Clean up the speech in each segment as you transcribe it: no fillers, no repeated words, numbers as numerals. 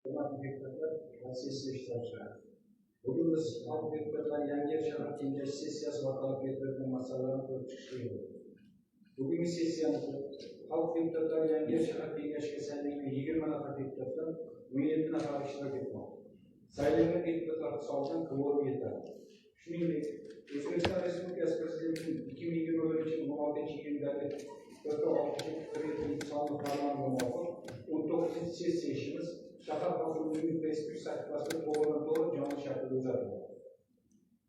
Hurmatli deputatlar va sessiya ishtirokchilari. Bugun biz Xalq deputatlari Yangiyer shahar kengashi sessiyasi vakolatga yetiladigan masalalarni ko'rib chiqishga yo'l. Bugungi sessiyamizda Xalq deputatlari Yangiyer shahar kengashiga saylangan 20 nafar deputatdan 17 nafar ishtirok etmoqda. Saylangan deputatlar hisobidan kvorum yetadi. Shuningdek, O'zbekiston Respublikasi Prezidentining 2021-yil 16-iyundagi 467 sonli farmoniga muvofiq 19-sessiya ishimiz shahar hokimligining Facebook sahifasida to'g'ridan-to'g'ri jonli shaklda uzatiladi.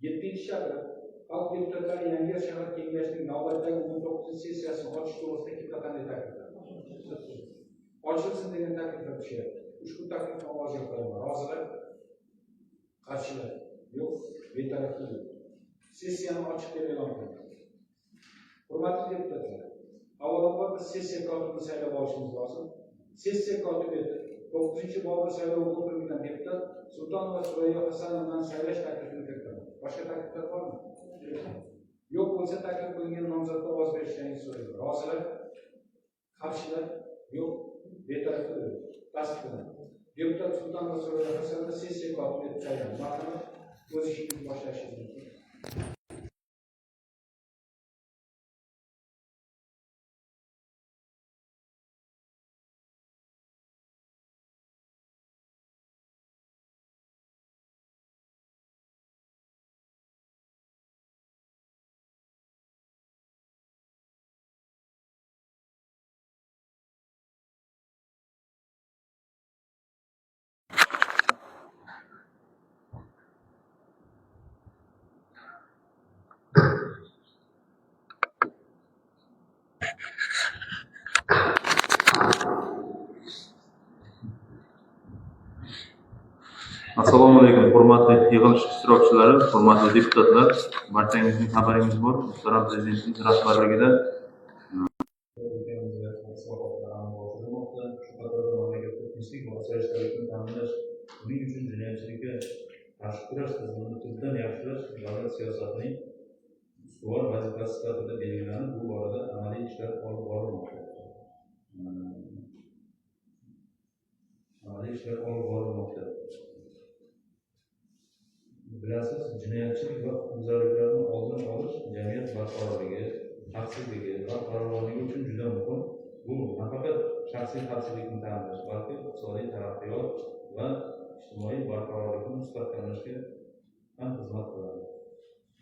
7-chaqiriq Xalq deputatlari Yangiyer shahar kengashining navbatdagi 19-sessiyasini ochish to'g'risida kimda qanday takliflar? Ochilsin degan takliflar tushyapti. Ushbu taklifni ovozga qo'yaman. Rozilar? Qarshilar? Yo'q. Betaraflar yo'q. Sessiyani ochiq deb e'lon qilaman. Hurmatli deputatlar, avvalambor biz sessiya kotibini saylab olishimiz lozim. Sessiya kotibi etib 9-Bobur saylov okrugidan deputat Sultonova Surayyo Hasanovnani saylash taklifini kiritaman. Boshqa takliflar bormi? Yo'q bo'lsa taklif qilingan nomzodga ovoz berishlaringizni so'rayman. Rozilar? Qarshilar? Yo'q. Betaraflar yo'q. Tasdiqlanadi. Deputat Sultonova Surayyo Hasanova sessiya kotibi etib saylandi. Marhamat, o'z ishingizni boshlashingiz mumkin. Assalomu alaykum, hurmatli yig'ilish ishtirokchilari, hurmatli deputatlar. Barchangizning xabaringiz bor, muhtaram Prezidentimiz rahbarligida islohotlar amalga oshirilmoqda. Shu qatorda mamlakatda tinchlik va osoyishtalikni ta'minlash, buning uchun jinoyatchilikka qarshi kurash tizimini tubdan yaxshilash davlat siyosatining ustuvor vazifasi sifatida belgilanib, bu borada amaliy ishlar olib borilmoqda. Bilasiz, jinoyatchilik va huquqbuzarliklarni oldini olish jamiyat barqarorligi, xavfsizligi va farovonligi uchun juda muhim. Bu nafaqat shaxsiy xavfsizlikni ta'minlash, balki iqtisodiy taraqqiyot va ijtimoiy barqarorlikni mustahkamlashga ham xizmat qiladi.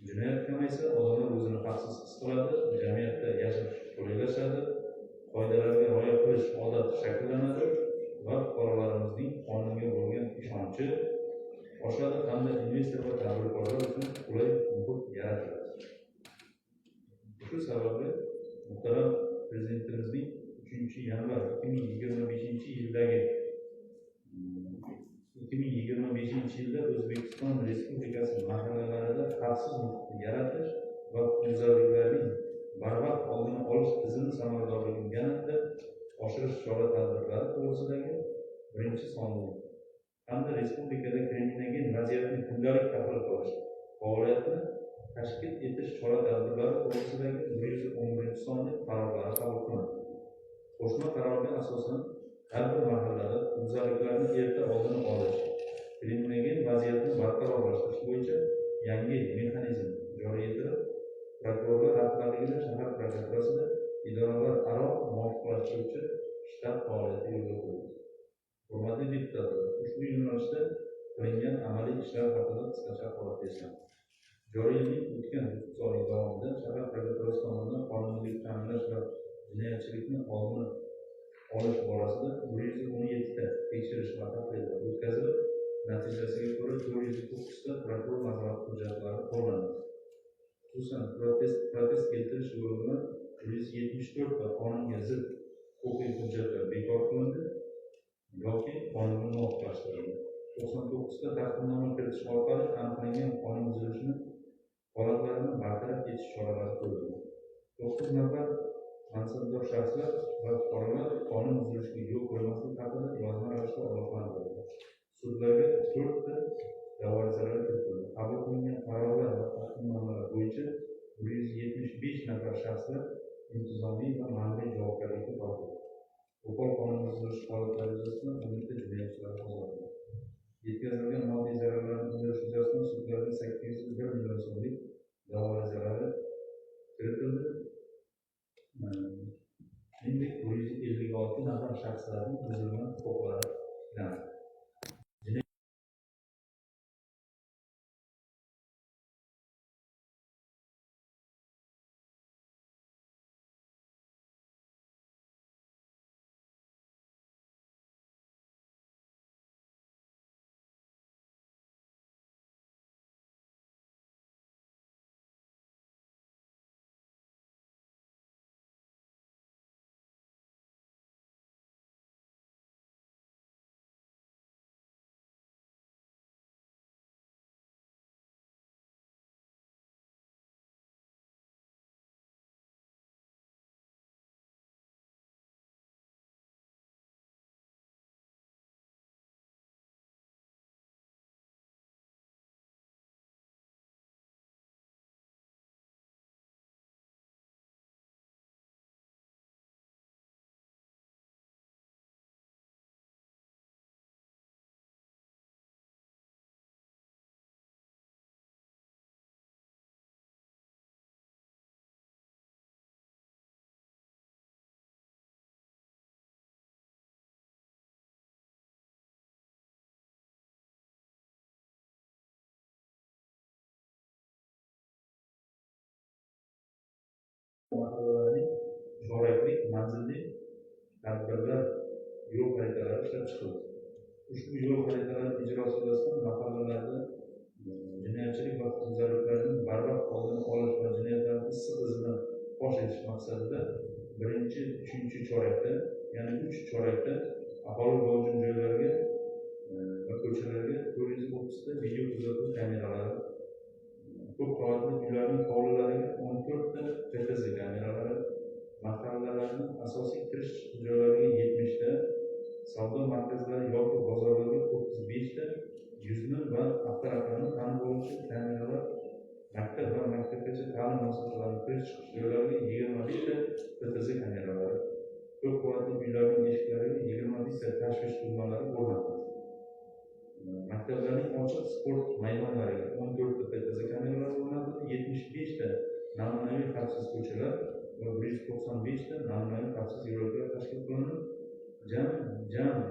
Jinoyat kamaysa, odamlar o'zini xavfsiz his qiladi, jamiyatda yashash qulaylashadi, qoidalarga rioya qilish odati shakllanadi va fuqarolarimizning qonunga bo'lgan ishonchi oshadi hamda investor va tadbirkorlar uchun qulay muhit yaratiladi. Shu sababli muhtaram Prezidentimizning 3 yanvar 2025-yildagi 2025-yilda O'zbekiston Respublikasi mahallalarida xavfsiz muhitni yaratish va huquqbuzarliklarning barvaqt oldini olish tizimi samaradorligini yanada oshirish chora-tadbirlari to'g'risidagi 1-sonli hamda respublikada kriminogen vaziyatni kundalik tahlil qilish faoliyatini tashkil etish chora-tadbirlari to'g'risidagi 111-sonli qarorlari qabul qilindi. Qo'shma qarorga asosan har bir mahallada huquqbuzarliklarni erta oldini olish, kriminogen vaziyatni barqarorlashtirish bo'yicha yangi mexanizm joriy etilib, prokurorlar rahbarligida shahar prokuraturasida idoralararo muvofiqlashtiruvchi shtab faoliyati yo'lga qo'yildi. Hurmatli deputatlar, ushbu yo'nalishda qilingan amaliy ishlar haqida qisqacha axborot bersam. Joriy yilning o'tgan 9 oy davomida shahar prokuraturasi tomonidan qonuniylikni ta'minlash va jinoyatchilikni oldini olish borasida 117 ta tekshirish va tahlillar o'tkazilib, natijasiga ko'ra 409 ta prokuror nazorati hujjatlari qo'llanildi. Xususan, protest keltirish yo'li bilan 174 ta qonunga zid huquqiy hujjatlar bekor qilindi yoki qonunga muvofiqlashtirildi. 99 ta taqdimnoma kiritish orqali aniqlangan qonun buzilishini holatlarini bartaraf etish choralari ko'rildi. 9 nafar mansabdor shaxslar va fuqarolar qonun buzilishiga yo'l qo'ymaslik haqida yozma ravishda ogohlantirildi. Sudlarga 4 ta da'vo arizalari kiritildi. Qabul qilingan qarorlar va taqdimnomalar bo'yicha 175 nafar shaxslar intizomiy va ma'muriy javobgarlikka tortildi. Qo'pol qonun buzilishi holatlari yuzasidan 12 jinoyatchilar qo'zg'atildi. Yetkazilgan moddiy zararlarni undirish yuzasidan sudlarga 801 million so'mlik da'vo arizalari kiritildi. Shuningdek, 156 nafar shaxslarning buzilgan huquqlari tiklandi. Mahallalarning choraklik manzilli tadbirlar yo'l xaritalari ishlab chiqildi. Ushbu yo'l xaritalari ijrosi yuzasidan mahallalarda jinoyatchilik va huquqbuzarliklarning barvaqt oldini olish va jinoyatlarni issiq izidan fosh etish maqsadida birinchi, uchinchi chorakda, ya'ni 3 chorakda aholi gavjum joylarga va ko'chalarga 430 ta video kuzatuv kameralari, ko'p qavatli uylarning hovlilariga 14 ta PTZ kameralari, mahallalarning asosiy kirish chiqish joylariga 70 ta, savdo markazlari yoki bozorlarga 35 ta yuzni va avtoraqamni tanib oluvchi kameralar, maktab va maktabgacha ta'lim muassasalarining kirish chiqish joylariga 21 ta PTZ kameralari, ko'p qavatli uylarning eshiklariga 21 ta tashvish tugmalari o'rnatildi. Maktablarning ochiq sport maydonlariga 14 ta PTZ kameralari o'rnatildi, 75 ta namunaviy xavfsiz ko'chalar va 195 ta namunaviy xavfsiz yo'laklar tashkil qilindi. Jami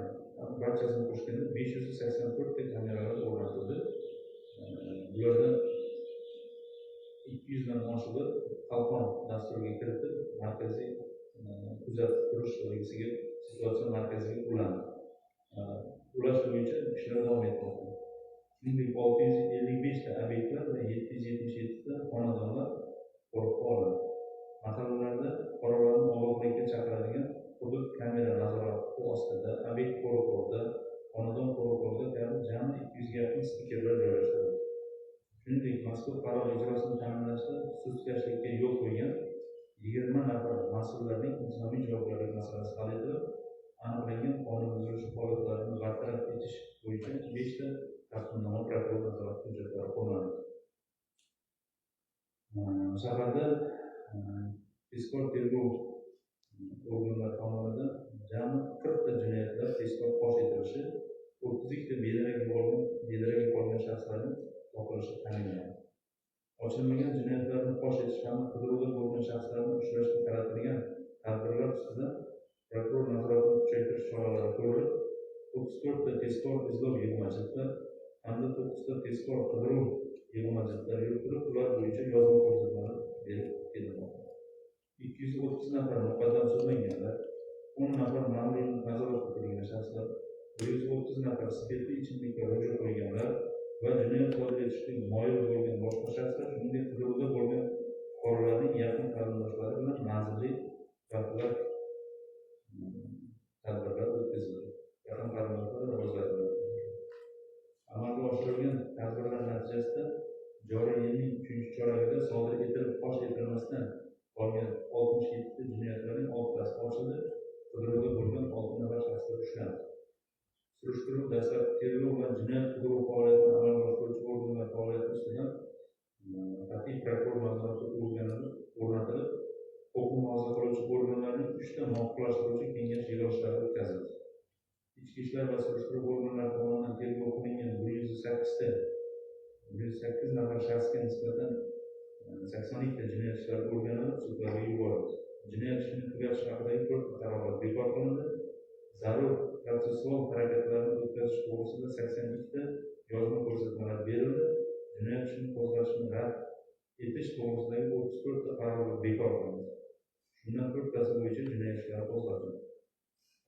barchasini qo'shganda 584 ta kameralar o'rnatildi. Bulardan 200 dan oshig'i Qalqon dasturiga kiritib, markaziy kuzatib turish belgisiga, situatsion markaziga ulandi. Ulash bo'yicha ishlar davom etmoqda. Shuningdek, 655 ta obyektlar va 777 ta xonadonlar qo'riqqa olindi. Mahallalarda fuqarolarni ogohlikka chaqiradigan hudud kamera nazorati ostida, obyekt qo'riqlovida, xonadon qo'riqlovida kabi jami 200 ga yaqin stikerlar joylashtirildi. Shuningdek, mazkur qaror ijrosini ta'minlashda sustkashlikka yo'l qo'ygan 20 nafar mas'ullarning intizomiy javobgarlik masalasi hal etilib, aniqlangan qonunbuzilish holatlarini bartaraf etish bo'yicha 5 ta taqdimnoma prokuror nazorati hujjatlari qo'llanildi. Shaharda tezkor tergov organlari tomonidan jami 40 ta jinoyatlar tezkor fosh etilishi, 32 ta bedarak yo'qolgan shaxslarning topilishi ta'minlandi. Ochilmagan jinoyatlarni fosh etish hamda qidiruvda bo'lgan shaxslarni ushlashga qaratilgan tadbirlar ustidan prokuror nazoratini kuchaytirish choralari ko'rilib, 34 ta tezkor izlov yig'ma jildlar hamda 9 ta tezkor qidiruv yig'ma jildlari yuritilib, ular bo'yicha yozma ko'rsatmalar berib kelinmoqda. 230 nafar muqaddam sudlanganlar, 10 nafar ma'muriy nazoratga qo'yilgan shaxslar, 130 nafar spirtli ichimlikka ruju qo'yganlar va jinoyat sodir etishga moyil bo'lgan boshqa shaxslar, shuningdek qidiruvda bo'lgan fuqarolarning yaqin qarindoshlari bilan manzilli profilaktik tadbirlar o'tkazildi. Yaqin qarindoshlar va o'zlari bilan amalga oshirilgan tadbirlar natijasida joriy yilning 3-choragida sodir etilib fosh etilmasdan qolgan 67 ta jinoyatlarning 6tasi ochildi, qidiruvda bo'lgan 6 nafar shaxslar ushlandi. Surishtiruv, dastlabki tergov va jinoyat qidiruv faoliyatini amalga oshiruvchi organlar faoliyati ustidan qat'iy prokuror nazorati o'rnatilib, huquq muhofaza qiluvchi organlarning 3 ta muvofiqlashtiruvchi kengash yig'ilishlari o'tkazildi. Ichki ishlar va surishtiruv organlari tomonidan tergov qilingan 8ta 108 nafar shaxsga nisbatan 82 ta jinoyat ishlari o'rganilib, sudlarga yuborildi. Jinoyat ishini tugatish haqidagi 4 qarorlar bekor qilindi. Zarur protsessual harakatlarni o'tkazish to'g'risida 82 ta yozma ko'rsatmalar berildi. Jinoyat ishini qo'zg'atishni rad etish to'g'risidagi 34 ta qarorlar bekor qilindi. Shundan 4 tasi bo'yicha jinoyat ishlari qo'zg'atildi.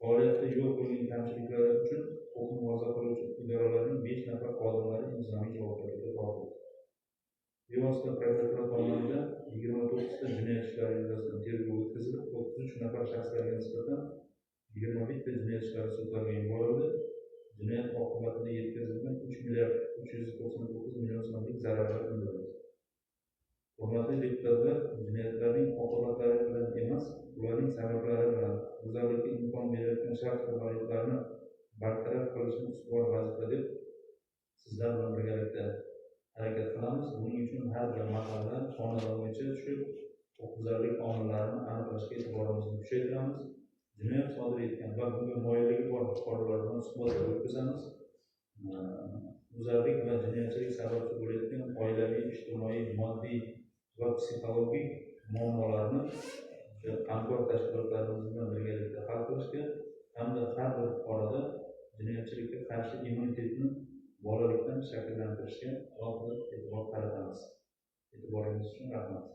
Faoliyatda yo'l qo'yilgan kamchiliklari uchun huquqni muhofaza qiluvchi idoralarning 5 nafar xodimlari intizomiy javobgarlikka tortildi. Bevosita prokuratura tomonidan 29 ta jinoyat ishlari yuzasidan tergov o'tkazilib, 33 nafar shaxslarga nisbatan 21 ta jinoyat ishlari sudlarga yuborildi. Jinoyat oqibatida yetkazilgan 3 milliard 399 million so'mlik zararlar undirildi. Hurmatli deputatlar, jinoyatlarning oqibatlari bilan emas, ularning sabablari bilan buzarlikka imkon berayotgan shart sharoitlarni bartaraf qilishni ustuvor vazifa deb sizlar bilan birgalikda harakat qilamiz. Buning uchun har bir mahalla, xonadongacha tushib, huquqbuzarlik omillarini aniqlashga e'tiborimizni kuchaytiramiz. Jinoyat sodir etgan va bunga moyilligi bor fuqarolar bilan suhbatlar o'tkazamiz. Buzarlik va jinoyatchilik sababchi bo'layotgan oilaviy, ijtimoiy, moddiy va psixologik muammolarni hamkor tashkilotlarimiz bilan birgalikda hal qilishga hamda har bir fuqaroda jinoyatchilikka qarshi immunitetni bolalikdan shakllantirishga alohida e'tibor qaratamiz. E'tiboringiz uchun rahmat.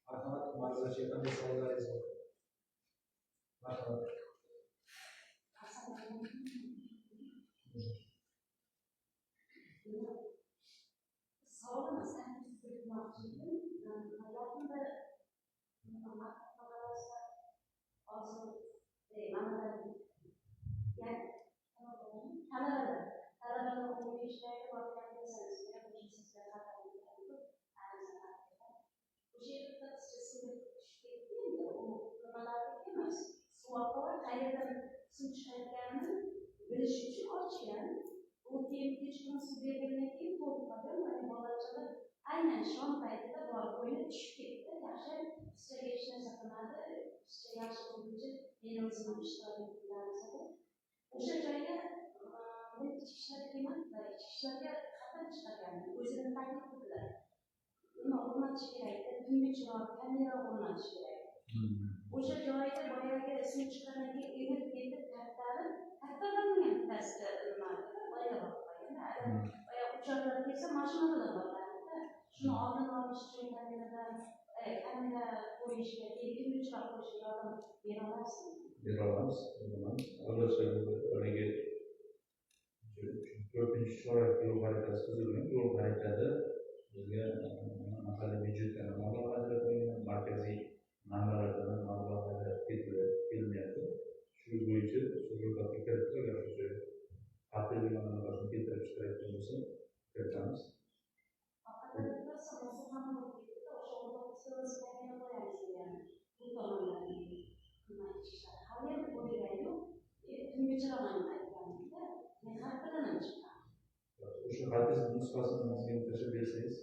Marhamat, ma'ruzachiga qanday savollaringiz bor? Marhamat. Savol emas, aytmoqchi edim. Yaqinda talabalar umumiy ishlarga borgan bo'lsangiz, o'sha yerda qizcha suvga tushib ketdi. Endi u nimalarga emas, suv oqova qayerdan suv chiqayotganini bilish uchun ochgan. U keyin kechqurun suv bergandan keyin to'lib qolgan. Mana bolachalar aynan shom paytida borib o'ynab tushib ketdi. Yaxshi, qizchaga hech narsa qilmadi. Qizcha yaxshi bo'lguncha men o'zim ham ishtirok etdim. O'sha joyga men ichki ishlarga kelmadida, ichki ishlarga xatar chiqargandim. O'zini taklif qildilar. Nima o'rnatish kerak, tungi chiroq, kamera o'rnatish kerak. O'sha joyda boyagi suv chiqqandan keyin inib ketib kattari, kattalarning ham bittasi nima boya borib qo'ygan. Boya ucharlar kelsa mashinada boradi. Shuni oldini olish uchun kameradan kamera qo'yishga, tungi chiroq qo'yishga yordam bera olasizmi? Bera olamiz, Albatta, haligi 4-chorak yo'l xaritasi tuzilgan. Yo'l xaritada bizga mahalliy byudjetdan mablag' ajratilgan, markaziy manbalardan mablag' ajratib kelinyapti. Shu bo'yicha ro'yxatga kiritib, agar o'sha xavfli anaqasini keltirib chiqarayotgan bo'lsa, kiritamiz. O'sha xatingiz nusxasini bizga tashlab bersangiz,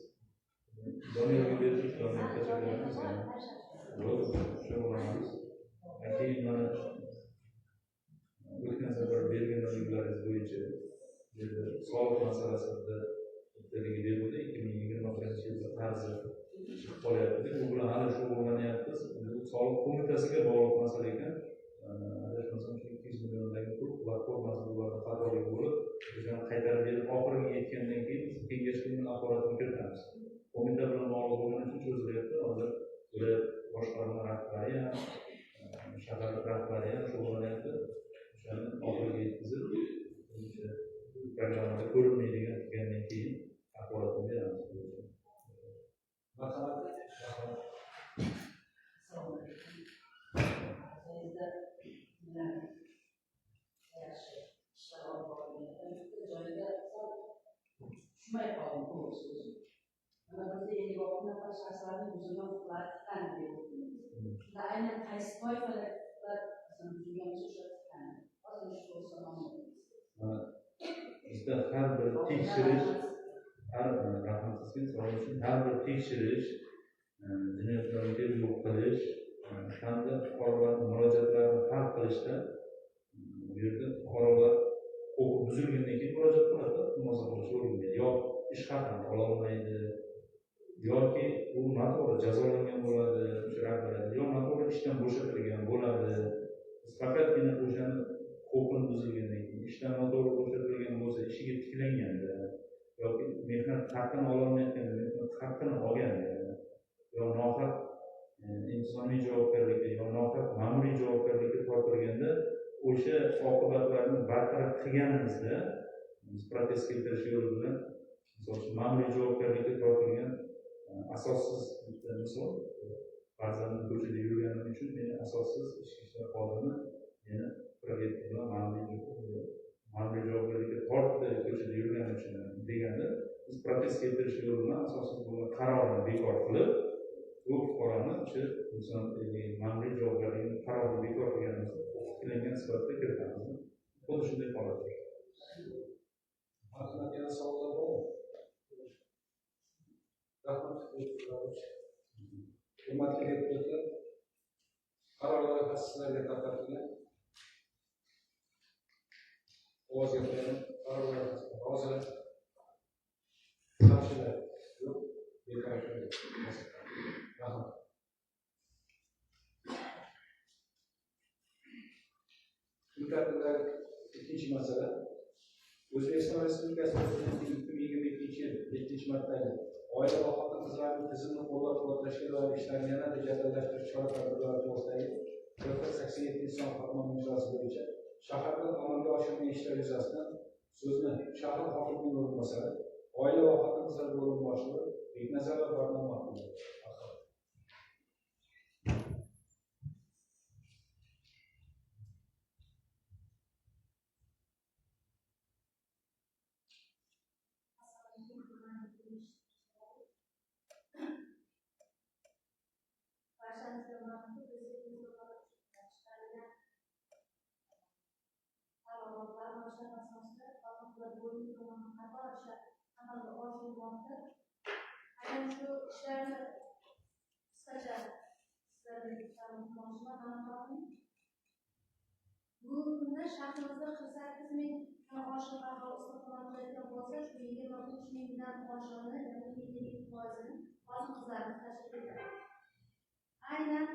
Doniyorga berdik, Doniyorga tashlab beramiz. Bo'ldi, shug'ullanamiz. Keyin mana o'tgan safar bergan belgilaringiz bo'yicha soliq masalasida bittaligi berildi. 2021-yilda qarzi chiqib qolyapti. Bu bilan hali shug'ullanyapmiz. Bu soliq qo'mitasiga bog'liq masala ekan. Adashmasam shu 200 milliondagi pul platformasi bularni xatoligi bo'lib, o'shani qaytarib berib oxiriga yetgandan keyin biz kengashga uni axborotini kiritamiz. Qo'mita bilan bog'liq bo'lgani uchun cho'zilyapti. Hozir viloyat boshqarma rahbari ham, shahar rahbari ham shug'ullanyapti. O'shani oxiriga yetkazib, o'sha programmada ko'rinmaydigan qilgandan keyin axborotni beramiz. Marhamat. Assalomu alaykum. Yaxshi ishlar olib borilgan. Bitta joyda tushmay qoldim, to'g'risi o'zim. Mana bizda 56 nafar shaxslarning buzilgan huquqlari tiklandi deb o'tdingiz. Shunda aynan qaysi toifalar buzilgan bo'lsa o'sha tiklandi. Hozir shu to'g'risida ma'lumot. Bizda har bir tekshirish, har rahmat sizga savol uchun, har bir tekshirish, jinoyatlarni tergov qilish hamda fuqarolarning murojaatlarini hal qilishda bu yerda buzilgandan keyin murojaat qiladi, muhofaza qilish o'rniga yo ish haqini ololmaydi, yoki u noto'g'ri jazolangan bo'ladi, o'sha rahbariyat, yo noto'g'ri ishdan bo'shatilgan bo'ladi. Biz faqatgina o'shani huquqini buzilgandan keyin, ishdan noto'g'ri bo'shatilgan bo'lsa, ishiga tiklanganda yoki mehnat haqini ololmayotganda, mehnat haqini olganda, yo nohaq insoniy javobgarlikka, yo nohaq ma'muriy javobgarlikka tortilganda o'sha oqibatlarni bartaraf qilganimizda biz protest keltirish yo'li bilan, misol uchun, ma'muriy javobgarlikka tortilgan asossiz, misol, farzandim ko'chada yurganim uchun meni asossiz ichki ishlar xodimi meni 47 bilan ma'muriy javobgarlikka tortdi ko'chada yurganim uchun deganda, biz protest keltirish yo'li bilan asossiz bo'lgan qarorni bekor qilib, bu fuqaroni o'sha inson ma'muriy javobgarligini qarorini bekor qilganimizda huquq tiklangan sifatida kiritamiz. Xuddi shunday holat. Marhamat, yana savollar bormi? Rahmat. Hurmatli deputatlar, qaror loyihasi sizlarga tarqatilgan. Ovozga qo'yaman. Qaror loyihasi rozilar, qarshilar yo'q, betaraflar yo'q. Rahmat. Kun tartibidagi ikkinchi masala O'zbekiston Respublikasi Prezidentining 2022-yil 7-martdagi oila va xotin-qizlarning tizimni qo'llab-quvvatlashga doir ishlarni yanada jadallashtirish chora-tadbirlari to'g'risidagi 487 son farmonining ijrosi bo'yicha shaharda amalga oshirilgan ishlar yuzasidan so'zni shahar hokimining o'rinbosari, oila va xotin-qizlar bo'limi boshlig'i Beknazarova Barno Mahmudova. Aynan shu ishlarni qisqacha sizlarga tanitmoqchiman. Bugungi kunda shahrimizda 48 mingdan oshiq aholi istiqomat qilayotgan bo'lsa, shu 23 mingdan oshig'ini, ya'ni 57%ini xotin-qizlarimiz tashkil etadi. Aynan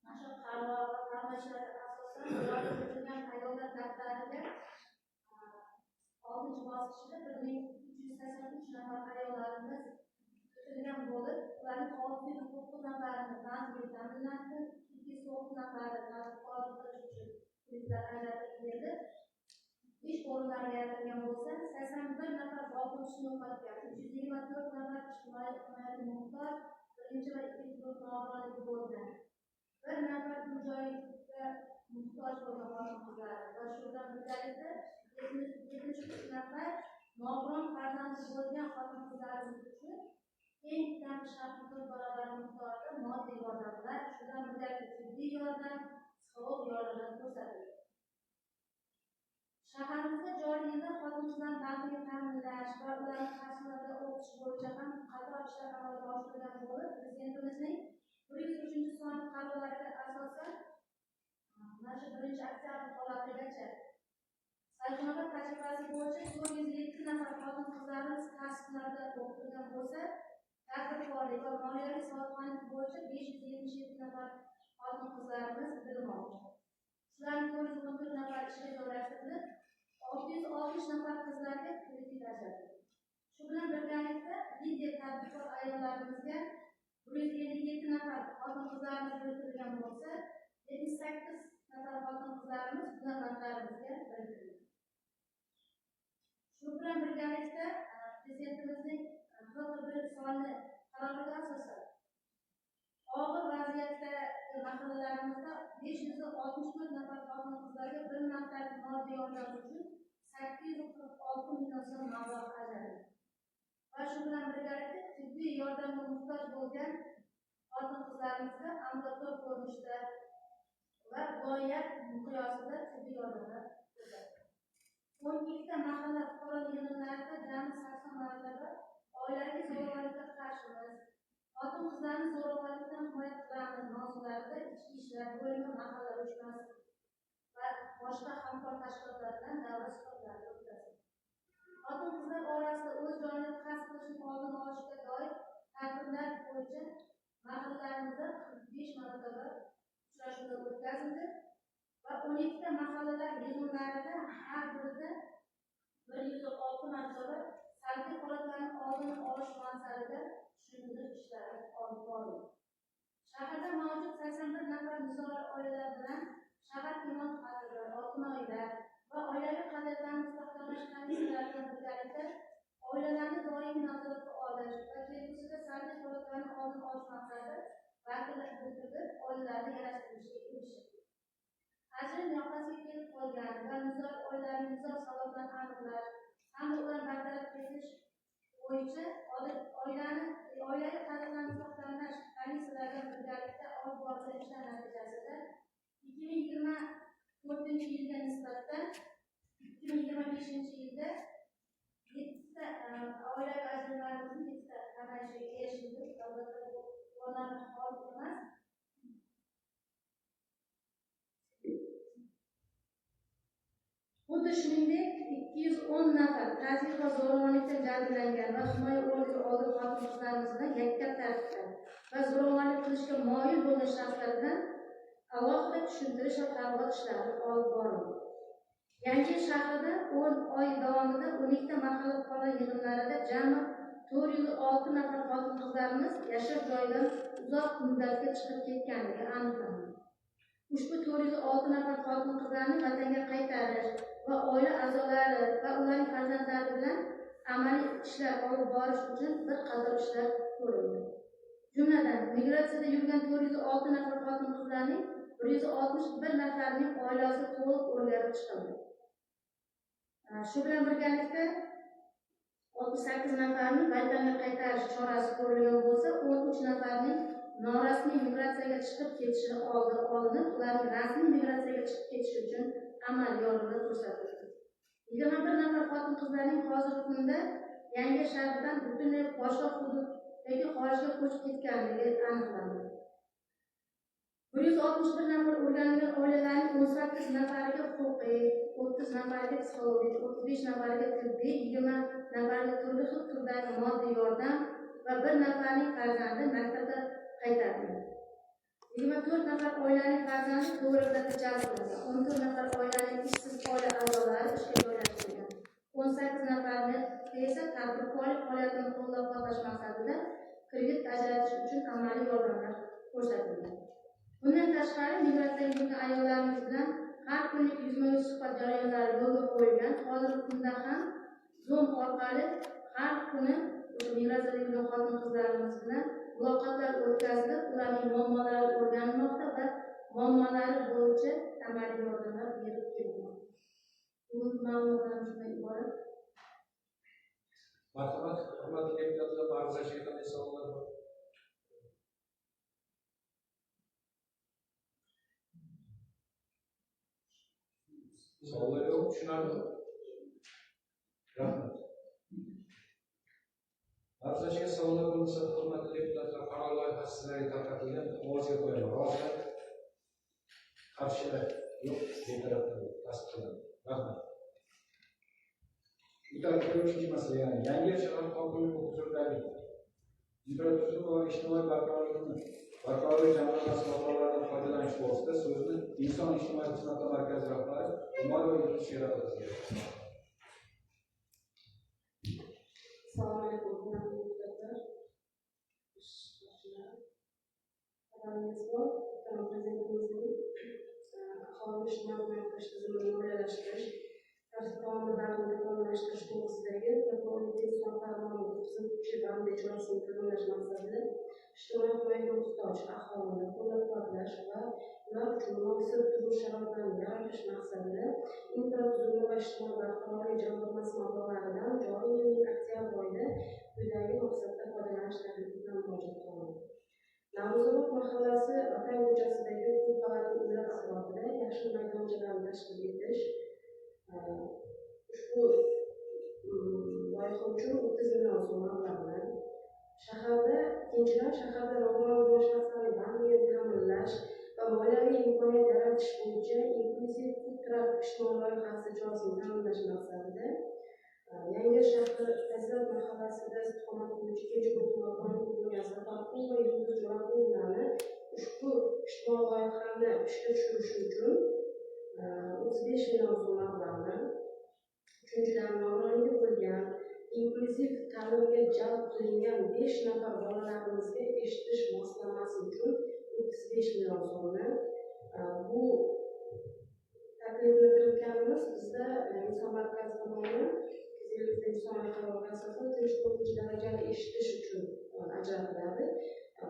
mana shu qaror va farmoyishlarga asosan joriy etilgan ayollar daftariga 6-bosqichda 1383 nafar ayollarimiz o'tilgan bo'lib, ularning 649 nafarini bandligi ta'minlandi, 209 nafari tartib qilish uchun kreditlar ajratib berdi. Ish o'rinlari yaratilgan bo'lsa, 81 nafar boquvchisini yo'qotgan, 324 nafar ijtimoiy himoyaga muhtoj, birinchi va ikkinchi guruh nogironligi bo'lgan, 1 nafar uy joyiga muhtoj bo'lgan xotin-qizlar va shu bilan birgalikda 73 nafar nogiron farzandi bo'lgan xotin-qizlarimiz uchun eng kam shartli 4 barobar miqdorda moddiy yordamlar, shu bilan birgalikda tibbiy yordam, psixolog yordamlar ko'rsatildi. Shaharimizda joriy yilda xotin-qizlar bandligini ta'minlash va ularni kasblarda o'qitish bo'yicha ham qator ishlar amalga oshirilgan bo'lib, Prezidentimizning 103-sonli qarorlariga asosan mana shu 1-oktyabr holatigacha Sayxonobod tajribasi bo'yicha 407 nafar xotin-qizlarimiz kasblarda o'qitilgan bo'lsa, tadbirkorlik va moliyaviy savodxonlik bo'yicha 577 nafar xotin-qizlarimiz bilim oldi. Shularning 414 nafar ishga joylashtirilib, 660 nafar qizlarga kredit ajratildi. Shu bilan birgalikda lider tadbirkor ayollarimizga 157 nafar xotin-qizlarimiz biriktirilgan bo'lsa, 78 nafar xotin-qizlarimiz hunarmandlarimizga biriktirildi. Shu bilan birgalikda Prezidentimizning 41 sonli qaroriga asosan og'ir vaziyatdagi mahallalarimizda 564 nafar xotin-qizlarga bir martalik moddiy yordam uchun 846 million so'm mablag' ajratildi. Va shu bilan birgalikda tibbiy yordamga muhtoj bo'lgan xotin-qizlarimizga ambulator ko'rinishda va viloyat miqyosida tibbiy yordamlar ko'rsatildi. 12 ta mahalla fuqarolar yig'inlarida jami 80 marotaba oilaviy zo'ravonlikka qarshimiz, xotin-qizlarni zo'ravonlikdan himoya qilamiz mavzularida ichki ishlar bo'limi, mahalla uyushmasi va boshqa hamkor tashkilotlar bilan davra suhbatlari o'tkazildi. qilishining oldini olishga doir tadbirlar bo'yicha mahallalarimizda 45 marotaba uchrashuvlar o'tkazildi va 12 ta mahallalar yig'inlarida har birida 106 marotaba salbiy holatlarning oldini olish maqsadida tushuntirish ishlari olib borildi. Shaharda mavjud 81 nafar nizoli oilalar bilan shahar imom xatibi, oltin oila va oilaviy qadrlarni mustahkamlash komissiyalari bilan birgalikda oilalarni doimiy nazoratga olish va kelgusida salbiy holatlarning oldini olish maqsadida vakillar biriktirilib, oilalarni yarashtirishga erishildi. Ajrim yoqasiga kelib qolgan va nizoli oilalarning nizo sabablarini aniqlash hamda ularni bartaraf etish bo'yicha oilaviy qadrlarni mustahkamlash komissiyalari bilan birgalikda olib borilgan ishlar natijasida 2024-yilga nisbatan 2025-yilda 7 ta oilaviy ajrimlarimizning 7 ta kamayishiga erishildi. Albatta, bu quvonarli hol emas. Xuddi shuningdek, 210 nafar tazyiq va zo'ravonlikdan jabrlangan va himoya orderi olgan xotin-qizlarimizni yakka tartibda va zo'ravonlik qilishga moyil bo'lgan shaxslar bilan alohida tushuntirish va targ'ibot ishlari olib borildi. Yangiyo'l shahrida 10 oy davomida 12 ta mahalla fuqarolar yig'inlarida jami 406 nafar xotin-qizlarimiz yashash joyidan uzoq muddatga chiqib ketganligi aniqlandi. Ushbu 406 nafar xotin-qizlarni vatanga qaytarish va oila a'zolari va ularning farzandlari bilan amaliy ishlar olib borish uchun bir qator ishlar ko'rildi. Jumladan, migratsiyada yurgan 406 nafar xotin-qizlarning 161 nafarining oilasi to'liq o'rganib chiqildi. Shu bilan birgalikda 68 nafarni vatanga qaytarish chorasi ko'rilgan bo'lsa, 13 nafarning norasmiy migratsiyaga chiqib ketishi oldi olinib, ularning rasmiy migratsiyaga chiqib ketishi uchun amaliy yordamlar ko'rsatildi. 21 nafar xotin-qizlarning hozirgi kunda Yangi shahardan butunlay boshqa hudud yoki xorijga ko'chib ketganligi aniqlandi. 161 nafar o'rganilgan oilalarning 18 nafariga huquqiy, 30 nafariga psixologik, 35 nafariga tibbiy, 20 nafariga turli xil turdagi moddiy yordam va 1 nafarning farzandi maktabga qaytarildi. 24 nafar oilaning farzandi to'g'ri jalb qilingan, 14 nafar oilaning ishsiz oila a'zolari ishga joylashtirilgan, 18 nafarni esa tadbirkorlik faoliyatini qo'llab-quvvatlash maqsadida kredit ajratish uchun amaliy yordamlar ko'rsatilgan. Bundan tashqari, migratsiyaga yurgan ayollarimiz bilan har kunlik yuzma-yuz suhbat jarayonlari yo'lga qo'yilgan. Hozirgi kunda ham Zoom orqali har kuni o'sha migratsiyada yurgan xotin-qizlarimiz bilan muloqotlar o'tkazilib, ularning muammolari o'rganilmoqda va muammolari bo'yicha amaliy yordamlar berib kelinmoqda. Bugungi ma'lumotlarimiz shundan iborat. Marhamat, hurmatli deputatlar, ma'ruzachiga qanday savollar bor? Savollar yo'q, tushunarli. Rahmat. Ma'ruzachiga savollar bo'lmasa, hurmatli deputatlar, qaror loyihasi sizlarga tarqatilgan, ovozga qo'yaman. Rozilar? Qarshilar yo'q, betaraflar tasdiqlandi. Rahmat. Bu tarafda uchinchi masala, ya'ni Yangiyo'l shahar hokimligi huzuridagi infratuzilma va ijtimoiy barqarorlik jamg'armasi mablag'laridan foydalanish to'g'risida so'zni Inson ijtimoiy xizmatlar markazi rahbari Umarova Yulduz Sherali qizga. Assalomu alaykum, hurmatli deputatlar. Xabaringiz bor, muhtaram Prezidentimizning aholini ijtimoiy himoya qilish tizimini moliyalashtirish, tartib taomillarni takomillashtirish to'g'risidagi 17 son farmonining 30-bandi ijrosini ta'minlash maqsadida ijtimoiy himoyaga muhtoj aholini qo'llab-quvvatlash va ular uchun munosib turmush sharoitlarini yaratish maqsadida infratuzilma va ijtimoiy barqarorlik jamg'armasi mablag'laridan joriy yilning oktyabr oyida quyidagi maqsadda foydalanish taklifi bilan murojaat qilaman. Navro'zobod mahallasi Vatan ko'chasidagi ko'p qavatli uylar atrofida yashil maydonchalarni tashkil etish, ushbu loyiha uchun 30 million so'm mablag'ni, shaharda ikkinchidan shaharda nogiron bo'lgan shaxslarning bandligini ta'minlash va moliyaviy imkoniyat yaratish bo'yicha inklyuziv turar ijtimoiy loyihasi ijrosini ta'minlash maqsadida Yangi shahar Fazilat mahallasida istiqomat qiluvchi kenja guruh nogironligi bo'lgan Safarqul va Yulduz Jo'raqulovlarni ushbu ijtimoiy loyihani ishga tushirish uchun 35 million so'm mablag'ni, uchinchidan, nogironligi bo'lgan inklyuziv ta'limga jalb qilingan 5 nafar bolalarimizga eshitish moslamasi uchun 35 million so'mni. Bu taklifni kiritganimiz bizda inson markazi tomonidan 250 sonli qarorga asosan 3-4 darajali eshitish uchun ajratiladi.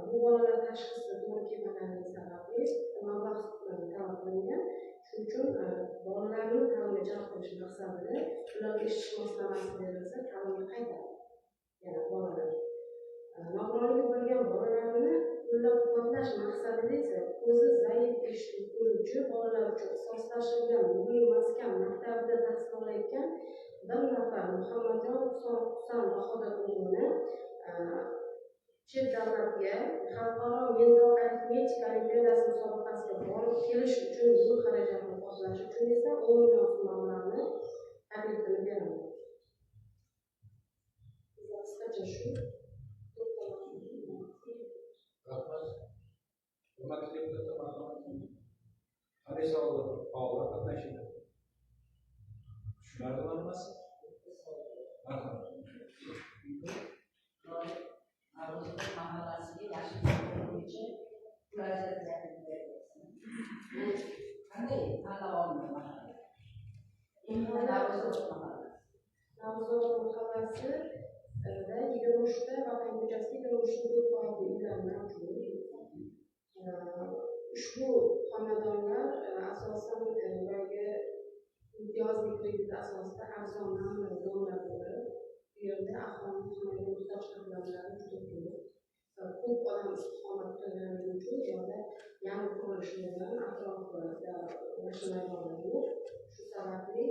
Bu bolalar tashxisi to'g'ri kelmaganligi sababli mablag' talab qilingan. Shuning uchun bolalarni ta'limga jalb qilish maqsadida ularga eshitish moslamasi berilsa, ta'limga qaytadi. Yana bolalar nogironligi bo'lgan bolalarni qo'llab-quvvatlash maqsadida esa ko'zi zaif eshitib ko'ruvchi bolalar uchun ixtisoslashtirilgan Nuriy maskan maktabida tahsil olayotgan bir nafar Muhammadjon Husan Bahodir o'g'lini chet davlatga xalqaro mental arifmetika olimpiadasi musobaqasiga borib kelish uchun yo'l xarajatini qoplash uchun esa 10 million so'm mablag'ni taklifini beraman. Qisqacha shu. Rahmat. Hurmatli deputatlar, marhamat. Qanday savollar bor? Faollar qatnashinglar. Tushunarlimi hammasi? Marhamat. Navro'zobod mahallasiga yashil bo'yicha pul ajratilyapti. Bu qanday tanlab olindi mahalla? Navro'zobod mahallasi. Navro'zobod mahallasida 23 ta Vatan ko'chasida 23 ta ko'p qavatli uylar mavjud. Ushbu xonadonlar asosan boyagi imtiyozli kredit asosida arzon namuna domlar bo'lib, bu yerda aholini himoyaga muhtoj qatlamlari juda ko'p. Ko'p odam istiqomat qilganligi uchun u yerda yangi qurilish bo'lgan, atrofida yashil maydonlar yo'q. Shu sababli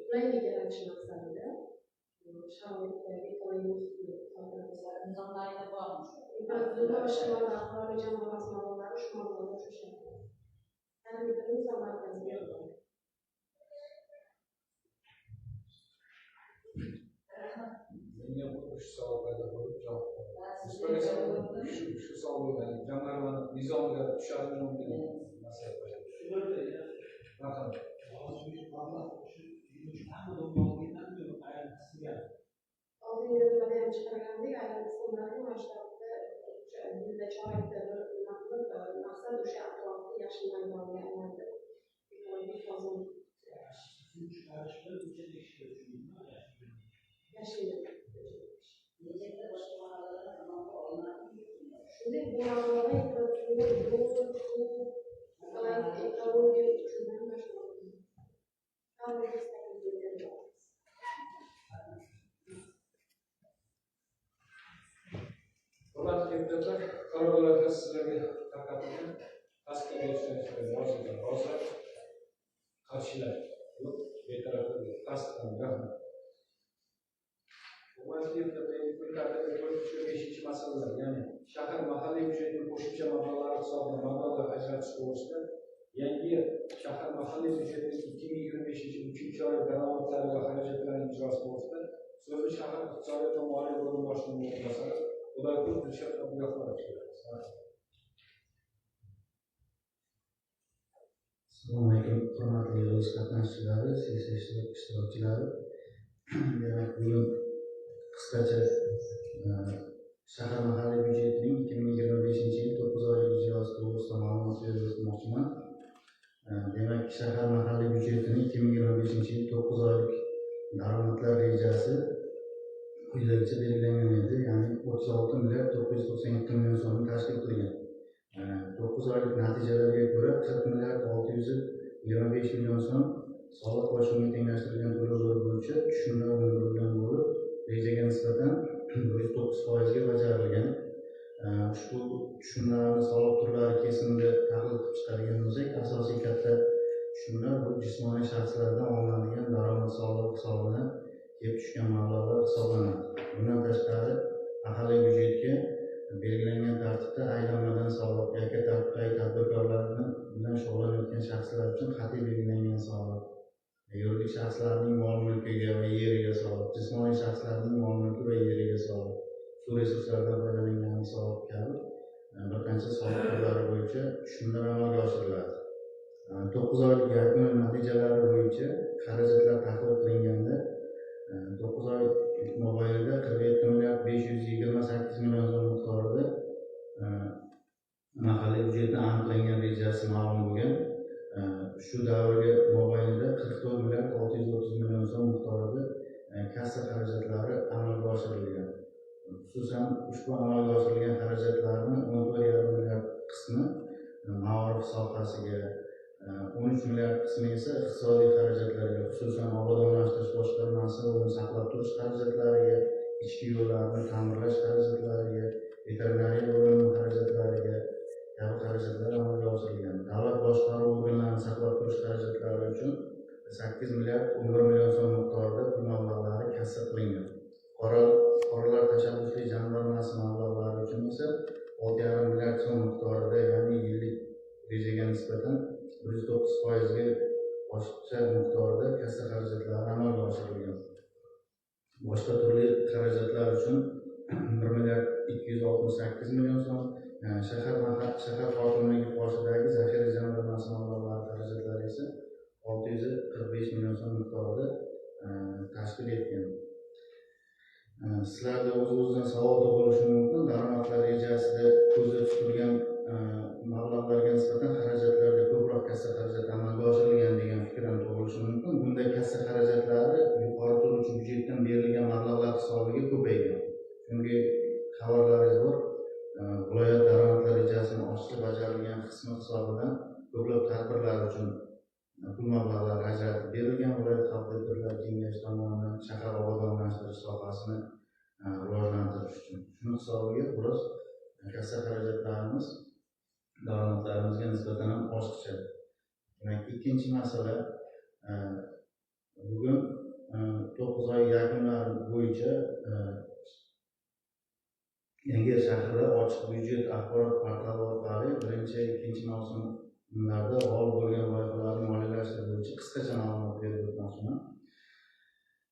qulaylik yaratish maqsadida sharoit ekologik Nizomlarida bormi? Infratuzilma va ijtimoiy barqarorlik jamg'armasi mablag'lari ushbu mablag'lar uchun ishlatiladi. Taklifini inson markaziga beradi. Menga xuddi shu savol paydo bo'lib javob berdi. Shu savol bo'lgan, jamg'armani nizomga tushadimi degan masala paydo bo'ldi. Marhamat. Oldingi nimada ham chiqargandik, ayrim qismlarni mana shu tarafda yilda chorakda bir nima qilib, maqsad o'sha atrofni yashil maydonga aylantirib, ekologik toza yashil. Shunday bu mablag'lar infratuzilma, yo'l, suv, ekologiya uchun ham mana shu Hurmatli deputatlar, qaror loyihasi sizlarga tarqatilgan. Tasdiqlab berishga rozilar, rozilar, qarshilar yo'q, betaraflar yo'q. Tasdiqlandi. Rahmat. Hurmatli deputatlar, kun tartibida 4-5 masalalar, ya'ni shahar mahalliy byudjetining qo'shimcha mablag'lari hisobidan mablag'lar ajratish to'g'risida yangi shahar mahalliy byudjetining 2025 yil 3-oy daromadlari va xarajatlarining ijrosi to'g'risida so'zni shahar iqtisodiyot va moliya bo'limi boshlig'ining o'rinbosari Xudoyqul Dilshod Abdugafurovga beramiz. Assalomu alaykum, hurmatli yig'ilish qatnashchilari, sessiya ishtirokchilari. Demak, bugun qisqacha shahar mahalliy byudjetining 2025 yil 9 oylik ijrosi to'g'risida ma'lumot berib o'tmoqchiman. Demak, shahar mahalliy byudjetining 2025 yil 9 oylik daromadlar rejasi quyidagicha belgilangan edi, ya'ni 36 milliard 997 million so'mni tashkil qilgan. 9 oylik natijalarga ko'ra 40 milliard 625 million so'm soliq va shunga tenglashtirilgan to'lovlar bo'yicha tushumlar undirilgan bo'lib, rejaga nisbatan 109%ga bajarilgan. Ushbu tushumlarni soliq turlari kesimida tahlil qilib chiqadigan bo'lsak, asosiy katta tushumlar bu jismoniy shaxslardan olinadigan daromad solig'i hisobidan kelib tushgan mablag'lar hisoblanadi. Bundan tashqari, mahalliy byudjetga belgilangan tartibda aylanmadan soliq, yakka tartibdagi tadbirkorlarni bilan shug'ullanayotgan shaxslar uchun qat'iy belgilangan soliq yuridik shaxslarning mol-mulkiga va yeriga soliq, jismoniy shaxslarning mol-mulki va yeriga soliq, suv resurslaridan foydalangan soliq kabi bir qancha soliq turlari bo'yicha tushumlar amalga oshiriladi. 9 oylik yakun natijalari bo'yicha xarajatlar tahlil qilinganda 9 oy mobaynida 47 milliard 528 million so'm miqdorida mahalliy byudjetni aniqlangan rejasi ma'lum bo'lgan. Shu davrga mobaynida 44 milliard 630 million so'm miqdorida kassa xarajatlari amalga oshirilgan. Xususan, ushbu amalga oshirilgan xarajatlarni 14,5 milliard qismi maorif sohasiga, 13 milliard qismi esa iqtisodiy xarajatlarga, xususan obodonlashtirish boshqarmasi va uni saqlab turish xarajatlariga, ichki yo'llarni ta'mirlash xarajatlariga, veterinariya bo'limi xarajatlariga kabi xarajatlar amalga oshirilgan. Davlat boshqaruv organlarini saqlab turish xarajatlari uchun 8 milliard 11 million so'm miqdorida pul mablag'lari kassa qilingan. Fuqarolar tashabbusli jamg'armasi mablag'lari uchun esa 6,5 milliard so'm miqdorida, ya'ni yillik rejaga nisbatan 109%ga oshiqcha miqdorda kassa xarajatlari amalga oshirilgan. Boshqa turli xarajatlar uchun 1 milliard 268 million so'm, shahar hokimligi qoshidagi zaxira jamg'armasi mablag'lari xarajatlari esa 645 million so'm miqdorida tashkil etgan. Sizlarda o'z-o'zidan savol tug'ilishi mumkin. Daromadlar rejasida ko'zda tutilgan mablag'larga nisbatan xarajatlarda ko'proq kassa xarajat amalga oshirilgan degan fikr ham tug'ilishi mumkin. Bunda kassa xarajatlari yuqori turuvchi byudjetdan berilgan mablag'lar hisobiga ko'paygan. Chunki xabarlaringiz bor, viloyat daromadlar rejasini oshiqcha bajarilgan qismi hisobidan ko'plab tadbirlar uchun pul mablag'lari ajratib berilgan. Viloyat xalq deputatlari kengashi tomonidan shahar obodonlashtirish sohasini rivojlantirish uchun. Shuni hisobiga biroz kassa xarajatlarimiz daromadlarimizga nisbatan ham oshiqcha. Demak, ikkinchi masala, bugun 9 oy yakunlari bo'yicha Yangiyer shahrida ochiq byudjet axborot portali orqali birinchi, ikkinchi mavsumlarda g'olib bo'lgan loyihalarni moliyalashtirish bo'yicha qisqacha ma'lumot berib o'tmoqchiman.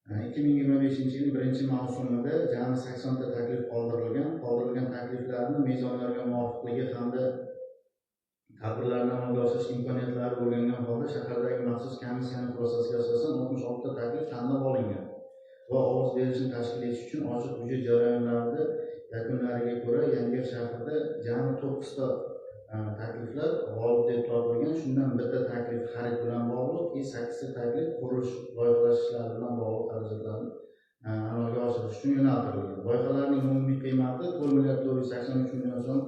2025-yil birinchi mavsumida jami 80 ta taklif qoldirilgan. Qoldirilgan takliflarni mezonlarga muvofiqligi hamda tadbirlarni amalga oshirish imkoniyatlari o'rgangan holda shahardagi maxsus komissiyaning xulosasiga asosan 66 ta taklif tanlab olingan va ovoz berishni tashkil etish uchun ochiq byudjet jarayonlarida yakunlariga ko'ra Yangiyer shahrida jami 9 ta takliflar g'olib deb topilgan. Shundan bitta taklif xarid bilan bog'liq, 8 ta taklif qurilish loyihalash ishlari bilan bog'liq xarajatlarni amalga oshirish uchun yo'naltirilgan. Loyihalarning umumiy qiymati 4 milliard 483 million so'm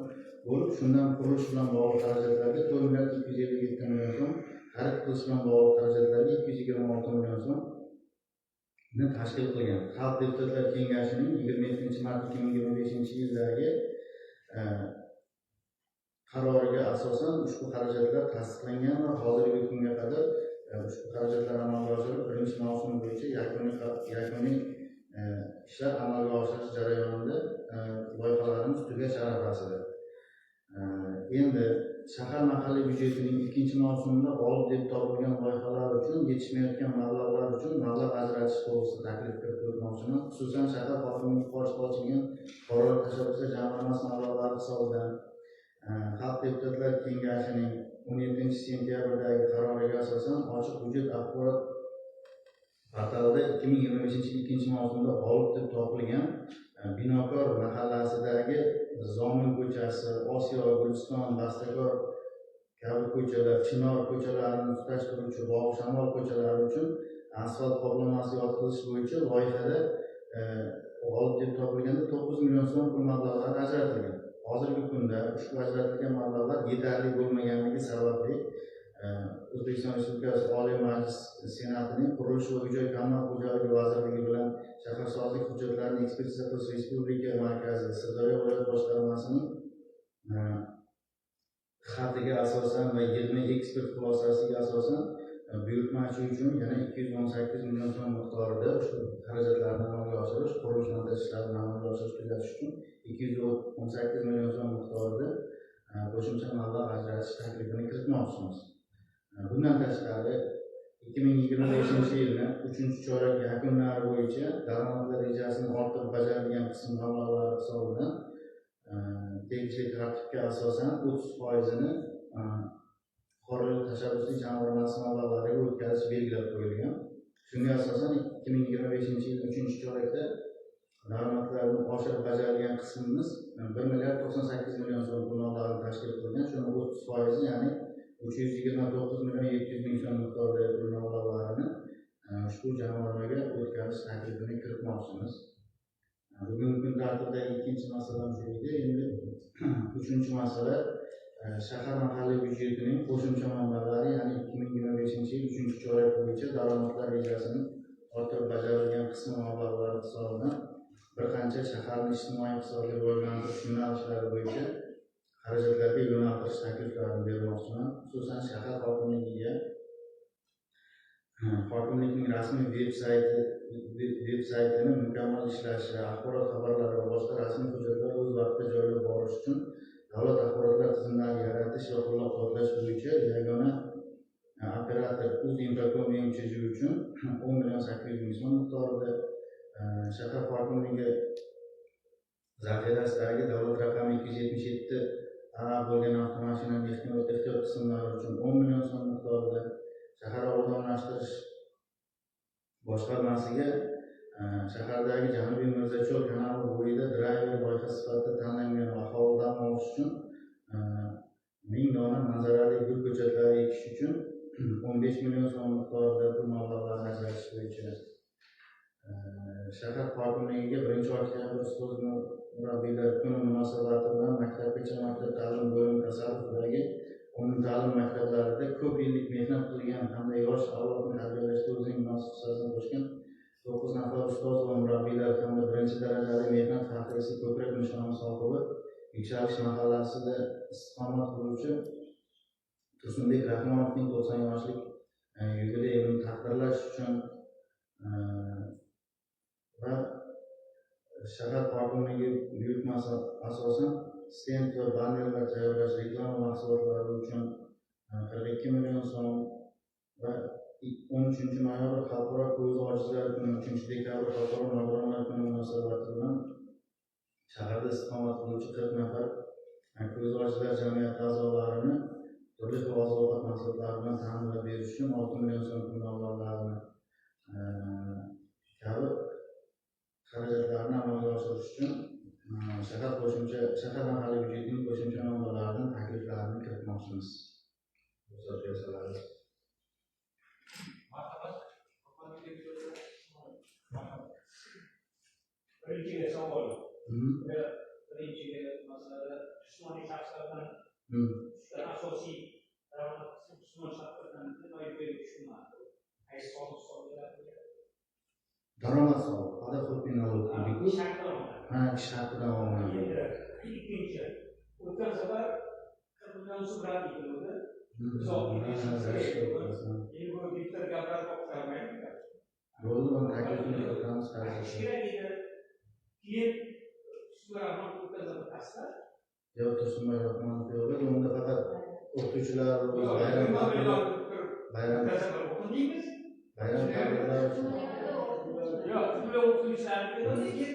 bo'lib, shundan qurilish bilan bog'liq xarajatlarga 4 milliard 257 million so'm, xarid qilish bilan bog'liq xarajatlarga 226 million so'm tashkil qilgan. Xalq deputatlar kengashining 27 mart 2025 yildagi qaroriga asosan ushbu xarajatlar tasdiqlangan va hozirgi kunga qadar ushbu xarajatlar amalga oshirilib, birinchi mavsum bo'yicha yakuniy ishlar amalga oshirish jarayonida loyihalarimiz tugash arafasida. Endi shahar mahalliy byudjetining ikkinchi mavsumida g'olib deb topilgan loyihalar uchun yetishmayotgan mablag'lar uchun mablag' ajratish to'g'risida taklif kiritib o'tmoqchiman. Xususan, shahar hokimligi qoshida ochilgan fuqarolar tashabbuslar jamg'armasi mablag'lari hisobidan Xalq deputatlar kengashining 17 sentyabrdagi qaroriga asosan ochiq byudjet axborot portalida 2025 yil ikkinchi mavsumda g'olib deb topilgan Binokor mahallasidagi Zomin ko'chasi, Osiyo, Guliston, Bastakor kabi ko'chalar, Chinor ko'chalarini tutashtiruvchi Bog' Shamol ko'chalari uchun asfalt qoplamasi yotqizish bo'yicha loyihada g'olib deb topilganda 9 million so'm pul mablag'lari ajratilgan. Hozirgi kunda ushbu ajratilgan mablag'lar yetarli bo'lmaganligi sababli O'zbekiston Respublikasi Oliy Majlis Senatining Qurilish va uy-joy kommunal xo'jaligi vazirligi bilan Shaharsozlik hujjatlarini ekspertiza qilish respublika markazi Sirdaryo viloyat boshqarmasining xatiga asosan va yig'ma ekspert xulosasiga asosan buyurtmachi uchun yana 218 million so'm miqdorida ushbu xarajatlarni amalga oshirish, qurilish montaj ishlarini amalga oshirish tugatish uchun 218 million so'm miqdorida qo'shimcha mablag' ajratish taklifini kiritmoqchimiz. Bundan tashqari 2025-yilni 3-chorak yakunlari bo'yicha daromadlar rejasini ortiq bajarilgan qism mablag'lari hisobidan tegishli tartibga asosan 30%ini fuqarolik tashabbusli jamg'armasi mablag'lariga o'tkazish belgilab qo'yilgan. Shunga asosan 2025-yil 3-chorakda daromadlarni oshirib bajarilgan qismimiz 1 milliard 98 million so'm pul mablag'ini tashkil qilgan. Shuni 30%, ya'ni 329 million 700 ming so'm miqdoridagi pul mablag'larini ushbu jamg'armaga o'tkazish taklifini kiritmoqchimiz. Bugungi kun tartibidagi ikkinchi masala shu edi. Endi uchinchi masala shahar mahalliy byudjetining qo'shimcha manbalari, ya'ni 2025-yil 3-chorak bo'yicha daromadlar rejasining ortiq bajarilgan qismi mablag'lari hisobidan bir qancha shaharni ijtimoiy iqtisodiy rivojlantirish yo'nalishlari bo'yicha xarajatlarga yo'naltirish takliflarini bermoqchiman. Xususan, shahar hokimligiga hokimlikning rasmiy veb saytini mukammal ishlashi, axborot xabarlari va boshqa rasmiy hujjatlar o'z vaqtida joylab borish uchun davlat axborotlar tizimlarini yaratish va qo'llab-quvvatlash bo'yicha yagona operator UzInfocom MChJ uchun 10 million 800 ming so'm miqdorida, shahar hokimligi zaxirasidagi davlat raqami 277 A bo'lgan avtomashinani ehtiyot qismlari uchun 10 million so'm miqdorida, shahar obodonlashtirish boshqarmasiga shahardagi Janubiy Mirzacho'l kanali bo'yida drayver loyiha sifatida tanlangan va aholi dam olish uchun 1000 dona manzarali gul ko'chatlari ekish uchun 15 million so'm miqdorida pul mablag'larini ajratish bo'yicha, shahar hokimligiga 1 oktyabr ustoz murabbiylar kuni munosabati bilan maktabgacha maktab ta'lim bo'limi tasarrufidagi umumta'lim maktablarida ko'p yillik mehnat qilgan hamda yosh avlodni tarbiyalashda o'zining munosib hissasini qo'shgan 9 nafar ustoz va murabbiylar hamda birinchi darajali mehnat faxriysi ko'krak nishoni sohibi, Yuksalish mahallasida istiqomat qiluvchi Tursunbek Rahmonovning 90 yoshlik yubileyini taqdirlash uchun va shahar hokimligi buyurtmasi asosan stend va bannerlar tayyorlash, reklama mahsulotlari uchun 42 million so'm va 13 noyabr xalqaro ko'zi ojizlar kuni, 3 dekabr xalqaro nogironlar kuni munosabati bilan shaharda istiqomat qiluvchi 40 nafar ko'zi ojizlar jamiyati a'zolarini turli xil oziq ovqat mahsulotlari bilan ta'minlab berish uchun 6 million so'm pul mablag'larini kabi xarajatlarni amalga oshirish uchun shahar mahalliy byudjetining qo'shimcha manbalaridan takliflarini kiritmoqchimiz, ruxsat bersalaringiz. Marhamat. Hurmatli deputatlar. Marhamat. Birinchiga savol. Birinchi masalada jismoniy shaxslardan tushgan asosiy daromad qismi jismoniy shaxslardan nima tushunmadi. Qaysi soliq hisoblanadi? Daromad solig'i, подоходный налог deydiku. Ish haqidan olinadi. Ha, ish haqidan olinadi. Endi ikkinchi, o'tgan safar 40 million so'm rad etildi. Endi bu deputat gapiradi, o'xshamaydi. Bo'ldi, buni taklifini kiritamiz. Aytish kerak edi. Keyin Tursunbay Rahmonov o'tgan safar tasdiqladi. Yo'q, Tursunboy Rahmonov yo'q edi unda, faqat o'qituvchilar o'zi bayram bayram O'tgan safar o'qindingiz. Bayram tadbirlari uchun. Yo'q, bular o'qituvchilar keyin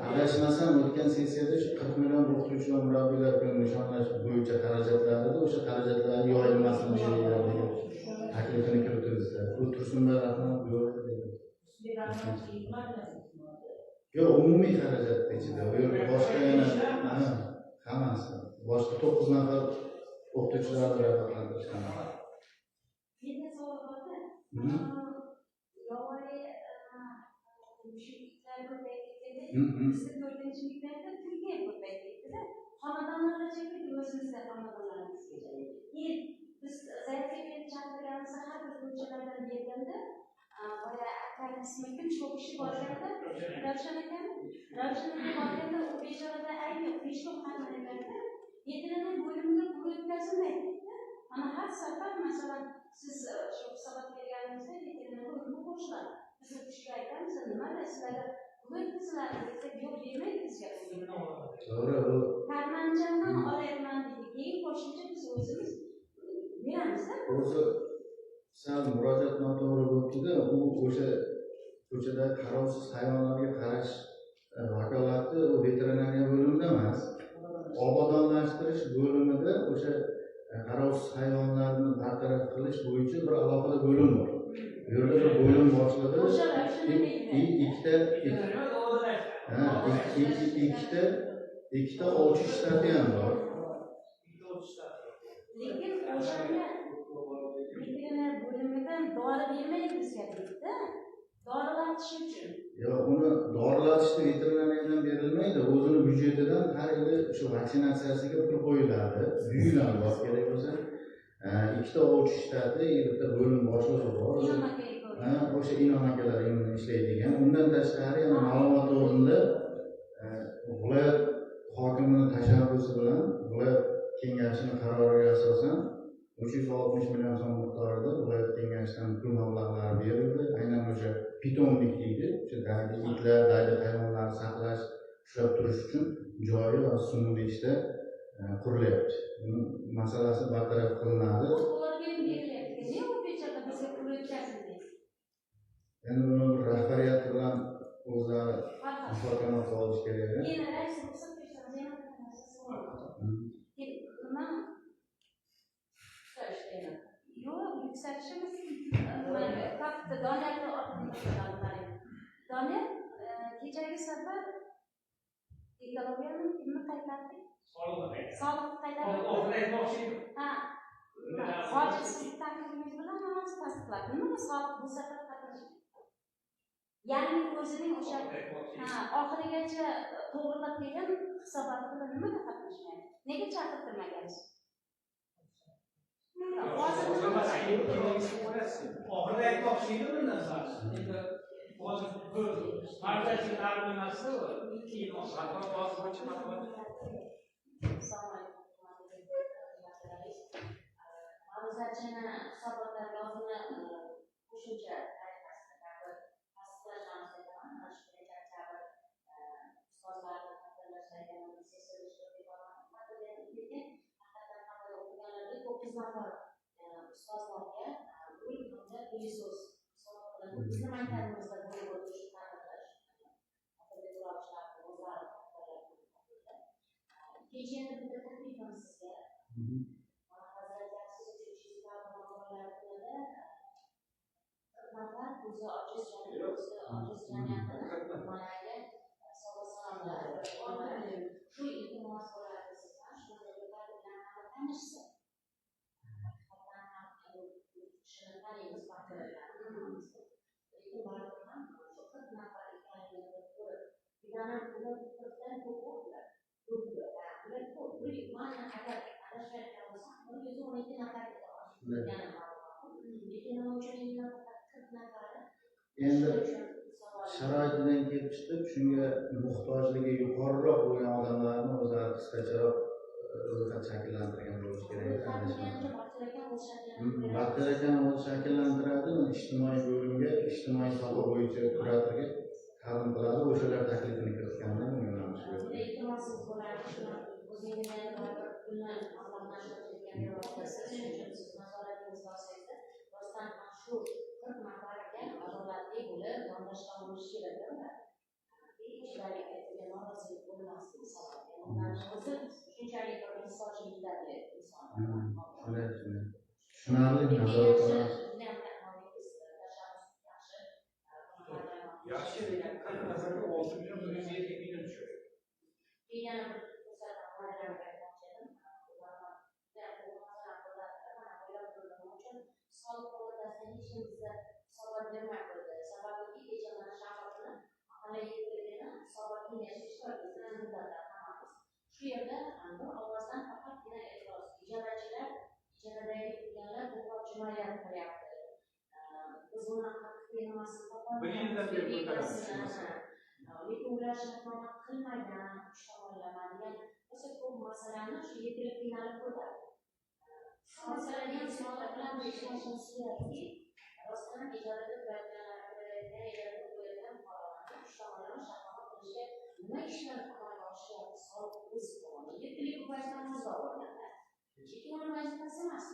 Adashmasam, o'tgan sessiyada shu 40 million o'qituvchi va murabbiylar kuni nishonlash bo'yicha xarajatlar edi. O'sha xarajatlarni yoyilmasini beringlar degan taklifini kirituvdilar. U Tursunboy Rahmonov yo'q edi dedi. Yo'q, umumiy xarajatni ichida u yerda boshqa yana, ha, hammasi, boshqa to'qqiz nafar o'qituvchilarni rag'batlantirishgan. Menda savol borda. Yovvoyi mushuklar ko'payib ketganda, bizda to'rtinchi maktabda tulki ham ko'payib ketdida. Xonadonlargacha kirdi, o'zimizda xonadonlarimizgacha. Keyin biz заявка berib chaqirganimizda har bir ko'chalardan berganda, boya akani ismi kim, shu kishi borganda, Ravshan akami, Ravshan aka borganda, u bechorada ayb yo'q, hech kim qilmayapti. Veterinar bo'limiga pul o'tkazilmaydi. Mana har safar, masalan, siz shu hisobot berganingizda veterinarga urg'u qo'shiladi. Biz u kishiga aytamiz, nimada sizlarga pul o'tkaziladi desak, yo'q demaydi bizga. To'g'ri, u Karmanjandan olyapman deydi. Keyin qo'shimcha biz o'zimiz beramizda. O'zi Sal murojaat noto'g'ri bo'libdi-da, u o'sha ko'chada qarovsiz hayvonlarga qarash vakolati u veterinariya bo'limida emas. Obodonlashtirish bo'limida o'sha qarovsiz hayvonlarni bartaraf qilish bo'yicha bir alohida bo'lim bor. Bu yerda bir bo'lim boshlig'i ikkita ovchi shtati ham bor. Lekin o'shani veterinar bo'limidan dori bermaydi bizga deydi-da. Dorilatish uchun. Yo'q, uni dorilatishda veterinariyadan berilmaydi. O'zini byudjetidan har yili o'sha vaksinatsiyasiga pul qo'yiladi. Buyulan bor kerak bo'lsa. Ikkita ovchi shtati, bitta bo'lim boshlig'i bor. O'sha Inom akalar imini ishlaydigan. Undan tashqari yana ma'lumot o'rnida viloyat hokimini tashabbusi bilan viloyat kengashining qaroriga asosan 360 million so'm miqdorida viloyat kengashidan pul mablag'lari berildi. Aynan o'sha pitomnik deydi, o'sha daydi itlar, daydi hayvonlarni saqlash, ushlab turish uchun joyi va Sumubeshda qurilyapti. Buning masalasi bartaraf qilinadi. Ularga ham berilyapti. Nega u bechora bizga pul o'tkazildi? Endi buni bir rahbariyat bilan o'zlari muhokama qilib olish kerak. Keyin rais ruxsat bersangiz yana bir narsa savol. Nima? Yo'q, yuksalishimiz faqat Doniyorni orqasidan. Doniyor, kechagi safar ekologiyani kimni qaytardik? Soliqni qaytardik. Oxirida aytmoqchi edim. Ha. Hozir sizni taklifingiz bilan hammamiz tasdiqladik. Nima soliq bu safar qatnashdi? Ya'ni o'zining o'sha oxirigacha to'g'rilab kelgan hisoboti bilan nimaga qatnashmaydi? Nega chaqirtirmagansiz? Oxirida aytmoqchi edim bir narsani. Endi hozir bu markaziy ta'lim emasda, keyin bo'yicha ma'lumot. Assalomu alaykum. Ma'ruzachini hisobotlarga ozgina qo'shimcha tariqasida tasdiqlash aytaman. Mana shu ustozlarni taqdirlashdagi lekin haqiqatan ham o'qiganlarga 9 nafar ustozlarga bu hamda plyusos sovg'a qilindi. Bizni maktabimizda bo'lib o'tdi shu taqdirlash. O'zlari taqdirlab. Kecha yana bitta taklifim sizga. Hozir aytyapsiz, 3-yil kunida 40 nafar ko'zi ojiz jamiyatini himoyaga sovg'a salomlar. Shu iltimos bo'lardi sizdan, shu bilan hamma tanishsin. Haqiqatan ham kishini taniymiz, baxtiyorlarni. Lekin baribir ham shu 40 nafar ekanligini ko'rib, deganim ular 40dan ko'p ular. Ular ko'p. Mana agar adashmayotgan bo'lsam, 112 nafar deganim ma'lumot. Lekin nima uchun endi faqat 40 nafari? Endi sharoitidan kelib chiqib, shunga muhtojligi yuqoriroq bo'lgan odamlarni o'zlari qisqacharoq ro'yxat shakllantirgan bo'lishi kerak. Baxtiyor akam o'zi shakllantiradi, ijtimoiy bo'limga, ijtimoiy soha bo'yicha kuratorga taqdim qiladi, o'shalar taklifini kiritganda iltimosiz bo'lardi. O'zingizni baribir pulni mablag'ni ajratayotgan shuning uchun siz nazoratingiz ostida rostdan ham shu 40 nafarga adolatli bo'lib yondashgan bo'lishi kerak ular. Ichlarga aytilgan norozilik bo'lmasligi sabab. Ularni o'zi shunchalik bir muhtojlikdagi insonlar. Shunday, shunday. Tushunarli nazorat qilamiz. Yaxshi, lekin 40 nafarga 6 million 150 mingdan tushadi. Keyin yana bir fursatdan foydalanib aytmoqchi edim. Soliq qo'mitasidan hech kim bizga hisobot bermay qo'ydi. Sababiki kecha mana shanba kuni mahalla yettiligini hisobot kengashi ishtirok etdi deputatlar hammamiz. Shu yerda bir ovozdan faqatgina e'tiroz. Ijarachilar, ijaradagi turganlar ko'proq jinoyat qilyapti. Biz uni haqiqiy nimasini topolmaymiz. Bir yildan beri ko'taramiz shu masalani. Lekin ular shartnoma qilmagan, uch tomonlama degan o'sha ko'p masalani shu yetilib qiynalib ko'tardi. Shu masalani ham soliq bilan ishlashimiz kerakki, rostdan ham ijarada turayotganlar, ijarada turayotgan fuqarolarni uch tomonlama shartnoma qilishga nima ishlar amalga oshiryapti soliq o'z tomonidan. Yetilib bu paytdan o'zi olganlar. Lekin uni vazifasi emas.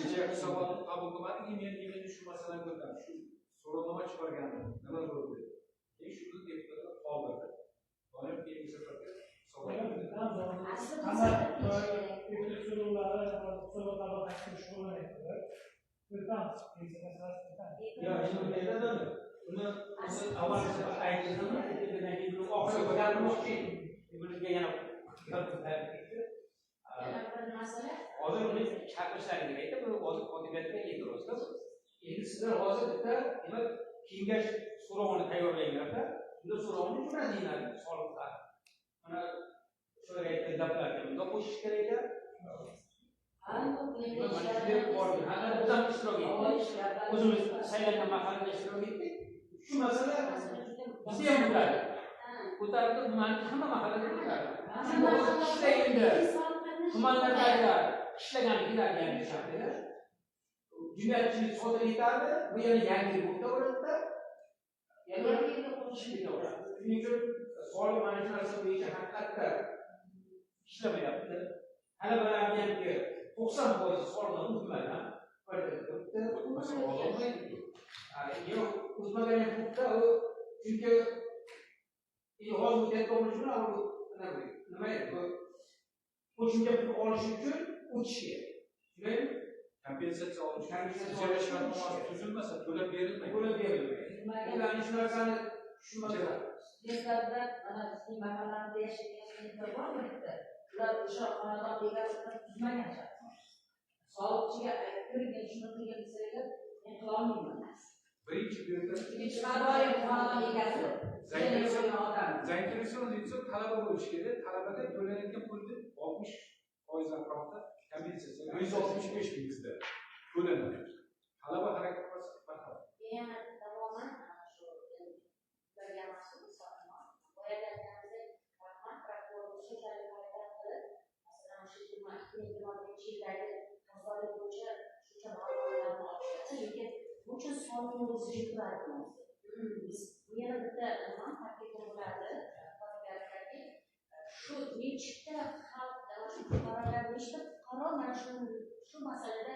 Kecha hisobotni qabul qilmadik, men shu masalani ko'tardim. Shu so'rovnoma chiqargandim. Nima bo'ldi? Keyin shuni deputatlar qoldirdi. Doim keyingi safarga Uni avval aytdimi, oxiri ko'tarmoqchi. Bunga yana hozir uni chaqirishlari kerakda, buni hozir hokimiyatga e'tirozda. Endi sizlar hozir bitta demak kengash so'rovini tayyorlanglarda, unda so'rovni jo'natinglar soliqqa. Mana shu aytgan gaplarga bunda qo'shish kerakda. Mana biz ham ishtirok etdik. O'zimiz saylangan mahallada ishtirok etdik. Shu masala bizda ham ko'tardi. Ko'tardi, nimani hamma mahallada ko'tardi. Shu endi tumanlardagilar ishlagan keladigan shaharda jinoyatchilik sodir etadi, bu yana yangi bo'lib ketaveradida, yana qo'shilib ketaveradi. Shuning uchun soliq mana shu narsa bo'yicha haqiqatda ishlamayapti. Talabalarniki 90% soliqdan o'tmagan, yo'q, o'tmagan ham ko'pda, u chunki hozir o'tayotgan bo'lishi bilan nima edi bu? Qo'shimcha pul olish uchun o'tish kerak. Shundaymi? Kompensatsiya olish uchun ijara shartnomasi tuzilmasa to'lab berilmaydi. To'lab berilmaydi. Ya'ni shu narsani tushunmasalar. Studentlardan mana bizning mahallamizda yashayotgan studentlar bormi bitta? Ular o'sha xonadon egasi bilan tuzmagan shartnoma. Soliqchiga kirgin, shuni qilgin desalar, men qila olmayman. Birinchi bu yerda xonadon egasi. Zainteresovan лицо talaba bo'lishi kerak. Talabaga to'lanayotgan pulni 60% atrofida kompensatsiya 165 ming bizda to'lanadi. Talaba harakat qilsa marhamat. Yana davoman shu ularga maxsus boyagi aytganimizdek rahmat prokuror shunchalik harakat qilib, masalan, shu 2021-yildagi qarzdorlik bo'yicha shuncha ma'lumotlarni olishadi, lekin bu uchun soliqni o'zi turadi. Biz bu yana bitta nima taklif bo'ladi, shu nechta xalq, shu fuqarolar, nechta fuqaro mana shu masalada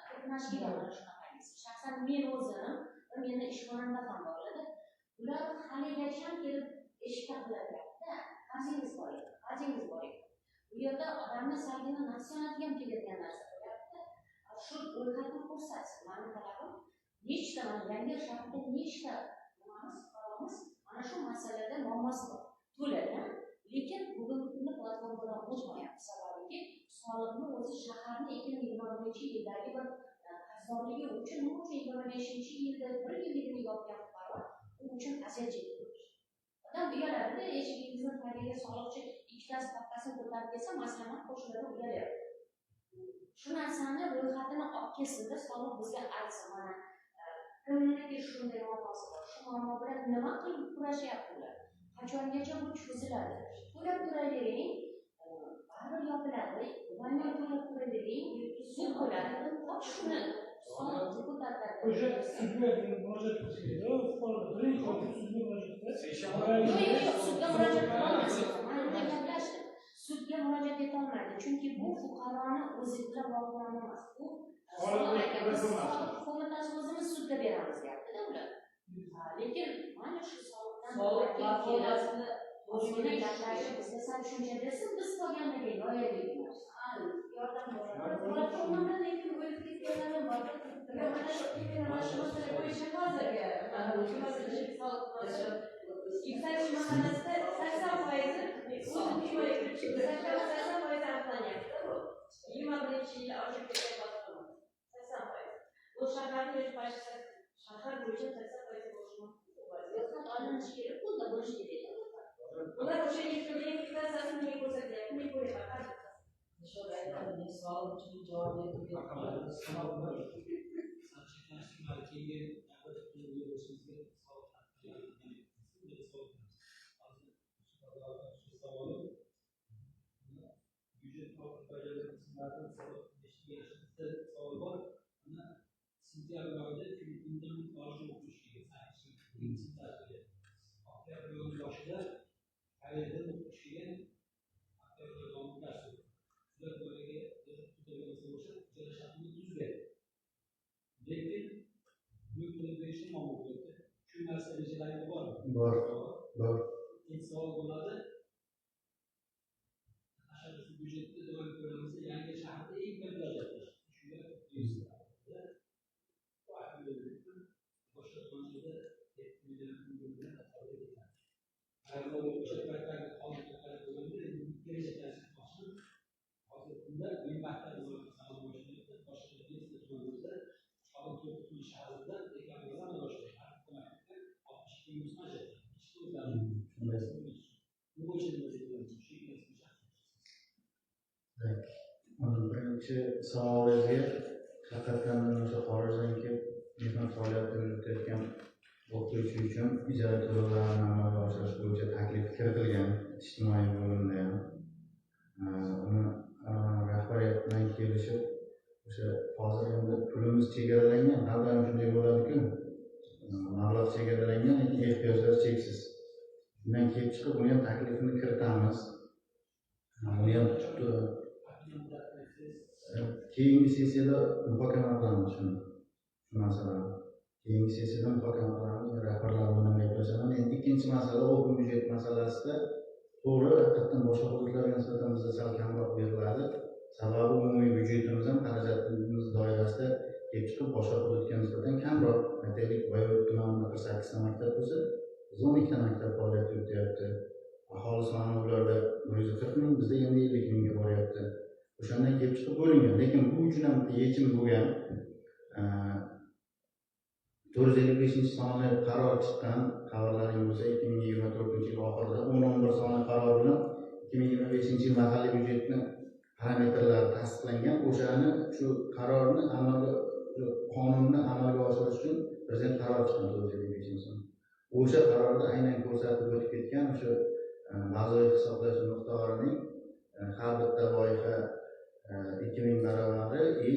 to'qnash keladi mana shunaqangisi. Shaxsan men o'zim va meni ishxonamda ham borlarda, ular haligacha kelib eshik taqillaryapti-da, qarzingiz bor ekan, qarzingiz bor ekan. Bu yerda odamni salgina nafsiyonatiga ham keladigan narsa bo'lyapti. Shu ro'yxatni ko'rsatsin. Mani talabim nechta mana yangi shaharda nechta nimamiz, fuqaromiz mana shu masalada muammosi bor. To'lagan, lekin bugungi kunda platformadan o'tmayapti. Sababiki soliqni o'zi shaharni 2021-yildagi bir qarzdorligi uchun nima uchun 25-yilda bir yilligini yopgan fuqaro u uchun aziyat chekdi. Odam uyaladida, eshigingizni tagiga soliqchi ikkitasi papkasini ko'tarib kelsa, maslahat qo'shnilar uyalyapti. Shu narsani ro'yxatini olib kelsinda soliq bizga aytsin, mana kimniki shunday muammosi bor, shu muammo bilan nima qilib kurashyapti ular? Qachongacha bu cho'ziladi? To'lab turavering, baribir yopiladi. Voyna to'lab turavering, sud bo'ladi. Hop shuni soliq deputatlar o'sha sudga murojaat qilish kerak. Fuqarolar birinchi sudga murojaat qilsa, yo'q, sudga murojaat qilolmaysiz. Mana bunday gaplashdim. Sudga murojaat etolmaydi, chunki bu fuqaroni o'zi bilan bog'liq emas. Bu soliq qo'mitasi o'zimiz sudga beramiz deyapti-da ular. Lekin mana shu soliqdan soliq platformasini o'zini gaplashib bizga sal tushuncha bersin, biz qolganlarga yoyaylik. Yordam bo'ladi. Platformada lekin o'lib ketganlar ham bor. Mana shu masala bo'yicha hozirgi mana shu masala Yuksalish mahallasidda 80% o'zini himoya qilish 80% aniqlanyapti bu. 21-yilda oshib ketgan platforma 80%. Bu shaharning shahar bo'yicha 80% bo'lishi mumkin. Ro'yxat olinishi kerak, pulda bo'lishi kerak. Ular o'sha yetkilik kvitantsiyasini menga ko'rsatyapti, men ko'ryapman har bittasini. Nishon aytadi, men soliq uchun javob berdim. Sentyabr oyida internet olish o'qish kerak. Oktyabr oyining boshida qayerdan o'qish degan oktyabr oyida dars o'tdi. Lekin bu to'lab berishda muammo bo'lyapti. Shu narsa rejalaringda bormi? Bor. Bor. Ikkinchi savol bo'ladi. Tashabbus byudjetda doim ko'ramiz, yangi shaharda eng ko'p ajratish. Shunga boshqa tumanlarda 7 million million atrofida ketadi. O'sha paytdagi qonunga qarab bo'lganda endi bitta reja tashkil qilmoqchi. Hozir bunda men maktab loyihasi amalga oshiryapti. Boshqa 5 ta tumanimizda hozir 4 tuman shahrida dekabrda amalga oshiryapti. Har bitta maktabga 62 ming so'm ajratiladi. Bu bo'yicha nima deyiladi? Shu ikkalasini Birinchi savolingizga haqiqatdan o'sha xorijdan kelib mehnat faoliyatini yuritayotgan o'qituvchi uchun ijara to'lovlarini amalga oshirish bo'yicha taklif kiritilgan ijtimoiy bo'limda ham. Uni rahbariyat bilan kelishib, o'sha hozir endi pulimiz chegaralangan, har doim shunday bo'ladi-ku. Mablag' chegaralangan, lekin ehtiyojlar cheksiz. Shundan kelib chiqib, uni ham taklifini kiritamiz. Uni ham keyingi sessiyada muhokama qilamiz shuni. Shu masalani. Keyingi sessiyada muhokama qilamiz, rahbarlar bilan gaplashaman. Endi ikkinchi masala o'quv byudjet masalasida to'g'ri, haqiqatdan boshqa hududlarga nisbatan bizda sal kamroq beriladi. Sababi umumiy byudjetimiz ham xarajatimiz doirasida kelib chiqib boshqa hududga nisbatan kamroq. Aytaylik, Boyovut tumanida 48 ta maktab bo'lsa, biz 12 ta maktab faoliyat yurityapti. Aholi soni ularda 140 ming, bizda endi 50 mingga boryapti. O'shandan kelib chiqib bo'lingan, lekin bu uchun ham yechim bo'lgan. 455-sonli qaror chiqqan, xabarlaring bo'lsa 2024-yil oxirida 10-11 sonli qaror bilan 2025-yil mahalliy byudjetni parametrlari tasdiqlangan. O'shani shu qarorni amalga, qonunni amalga oshirish uchun prezident qaror chiqqan 455-son. O'sha qarorda aynan ko'rsatib o'tib ketgan o'sha bazaviy hisoblash miqdorining har bitta loyiha 2000 baravari i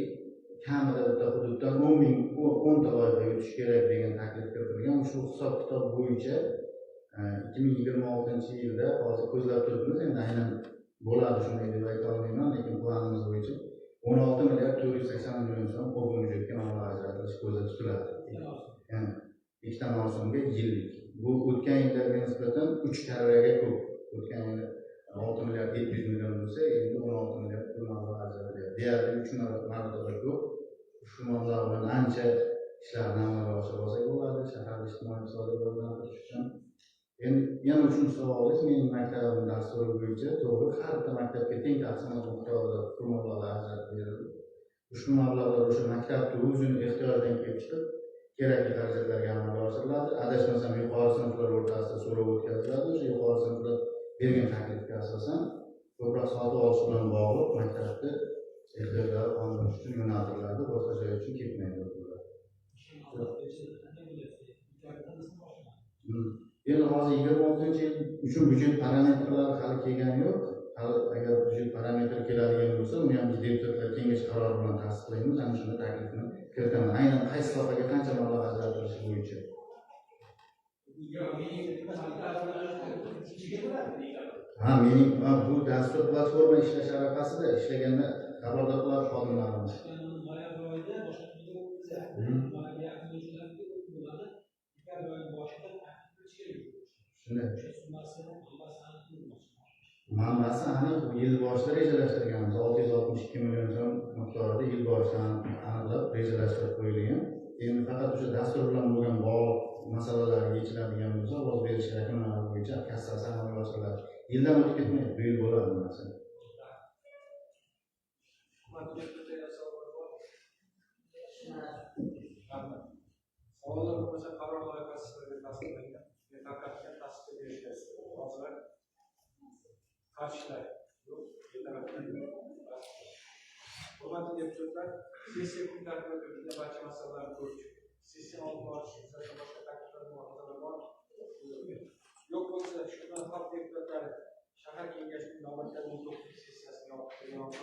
kamida bitta hududdan 10 ta loyiha yutish kerak degan taklif kiritilgan. Ushbu hisob kitob bo'yicha 2026-yilda hozir ko'zlab turibmiz, endi aynan bo'ladi shunday deb ayta olmayman, lekin planimiz bo'yicha 16 milliard 480 million so'm o'quv byudjetga mablag' ajratilishi ko'zda tutiladi. Ya'ni ikkita mavsumga yillik. Bu o'tgan yillarga nisbatan 3 karraga ko'p. O'tgan yili 6 milliard 700 million bo'lsa, endi 16 milliard pul mablag' ajratilyapti. Deyarli 3 marotaba ko'p. Shu mablag' bilan ancha ishlarni amalga oshira olsak bo'ladi, shahar ijtimoiy iqtisodiy rivojlantirish uchun. Endi yana uchinchi savolingiz, mening maktabim dasturi bo'yicha to'g'ri, har bitta maktabga teng taqsimot miqdorida pul mablag'i ajratib berildi. Ushbu mablag'lar o'sha maktabni o'zini ehtiyojidan kelib chiqib kerakli xarajatlarga amalga oshiriladi. Adashmasam yuqori sinflar o'rtasida so'rov o'tkaziladi. O'sha yuqori sinflar bergan taklifga asosan ko'proq sotib olish bilan bog'liq maktabni ehtiyojlari qondirish uchun yo'naltiriladi, boshqa joy uchun ketmaydi pullar. Endi hozir 26-yil uchun byudjet parametrlari hali kelgani yo'q. Hali agar byudjet parametri keladigan bo'lsa, uni ham biz deputatlar kengashi qarori bilan tasdiqlaymiz. Ana shunda taklifni kiritaman. Aynan qaysi sohaga qancha mablag' ajratilishi bo'yicha. Ha, mening bu dastur platforma ishlash arafasida ishlaganda xabardor qiladi xodimlarimiz. Noyabr oyida boshqa Shunday. Manbasi aniq, yil boshida rejalashtirganmiz. 662 million so'm miqdorida yil boshidan aniqlab rejalashtirib qo'yilgan. Endi faqat o'sha dastur bilan bo'lgan bog'liq masalalar yechiladigan bo'lsa, ovoz berish yakunlari bo'yicha kassasi amalga oshiriladi. Yildan o'tib ketmaydi, bu yil bo'ladi bu narsa. Savollar bo'lmasa qaror loyihasi sizlarga tasdiqlangan. Betarafga tasdiq berishga hozir qarshilar yo'q, betaraflar yo'q. Hurmatli deputatlar, sessiya kun tartibida kiritilgan barcha masalalarni ko'rib chiqdik. Sessiyani olib borish yuzasidan boshqa takliflar, mulohazalar bormi? Yo'q bo'lsa, shu bilan xalq deputatlari shahar kengashining navbatdagi 19 sessiyasini yopiq e'lon qilamiz.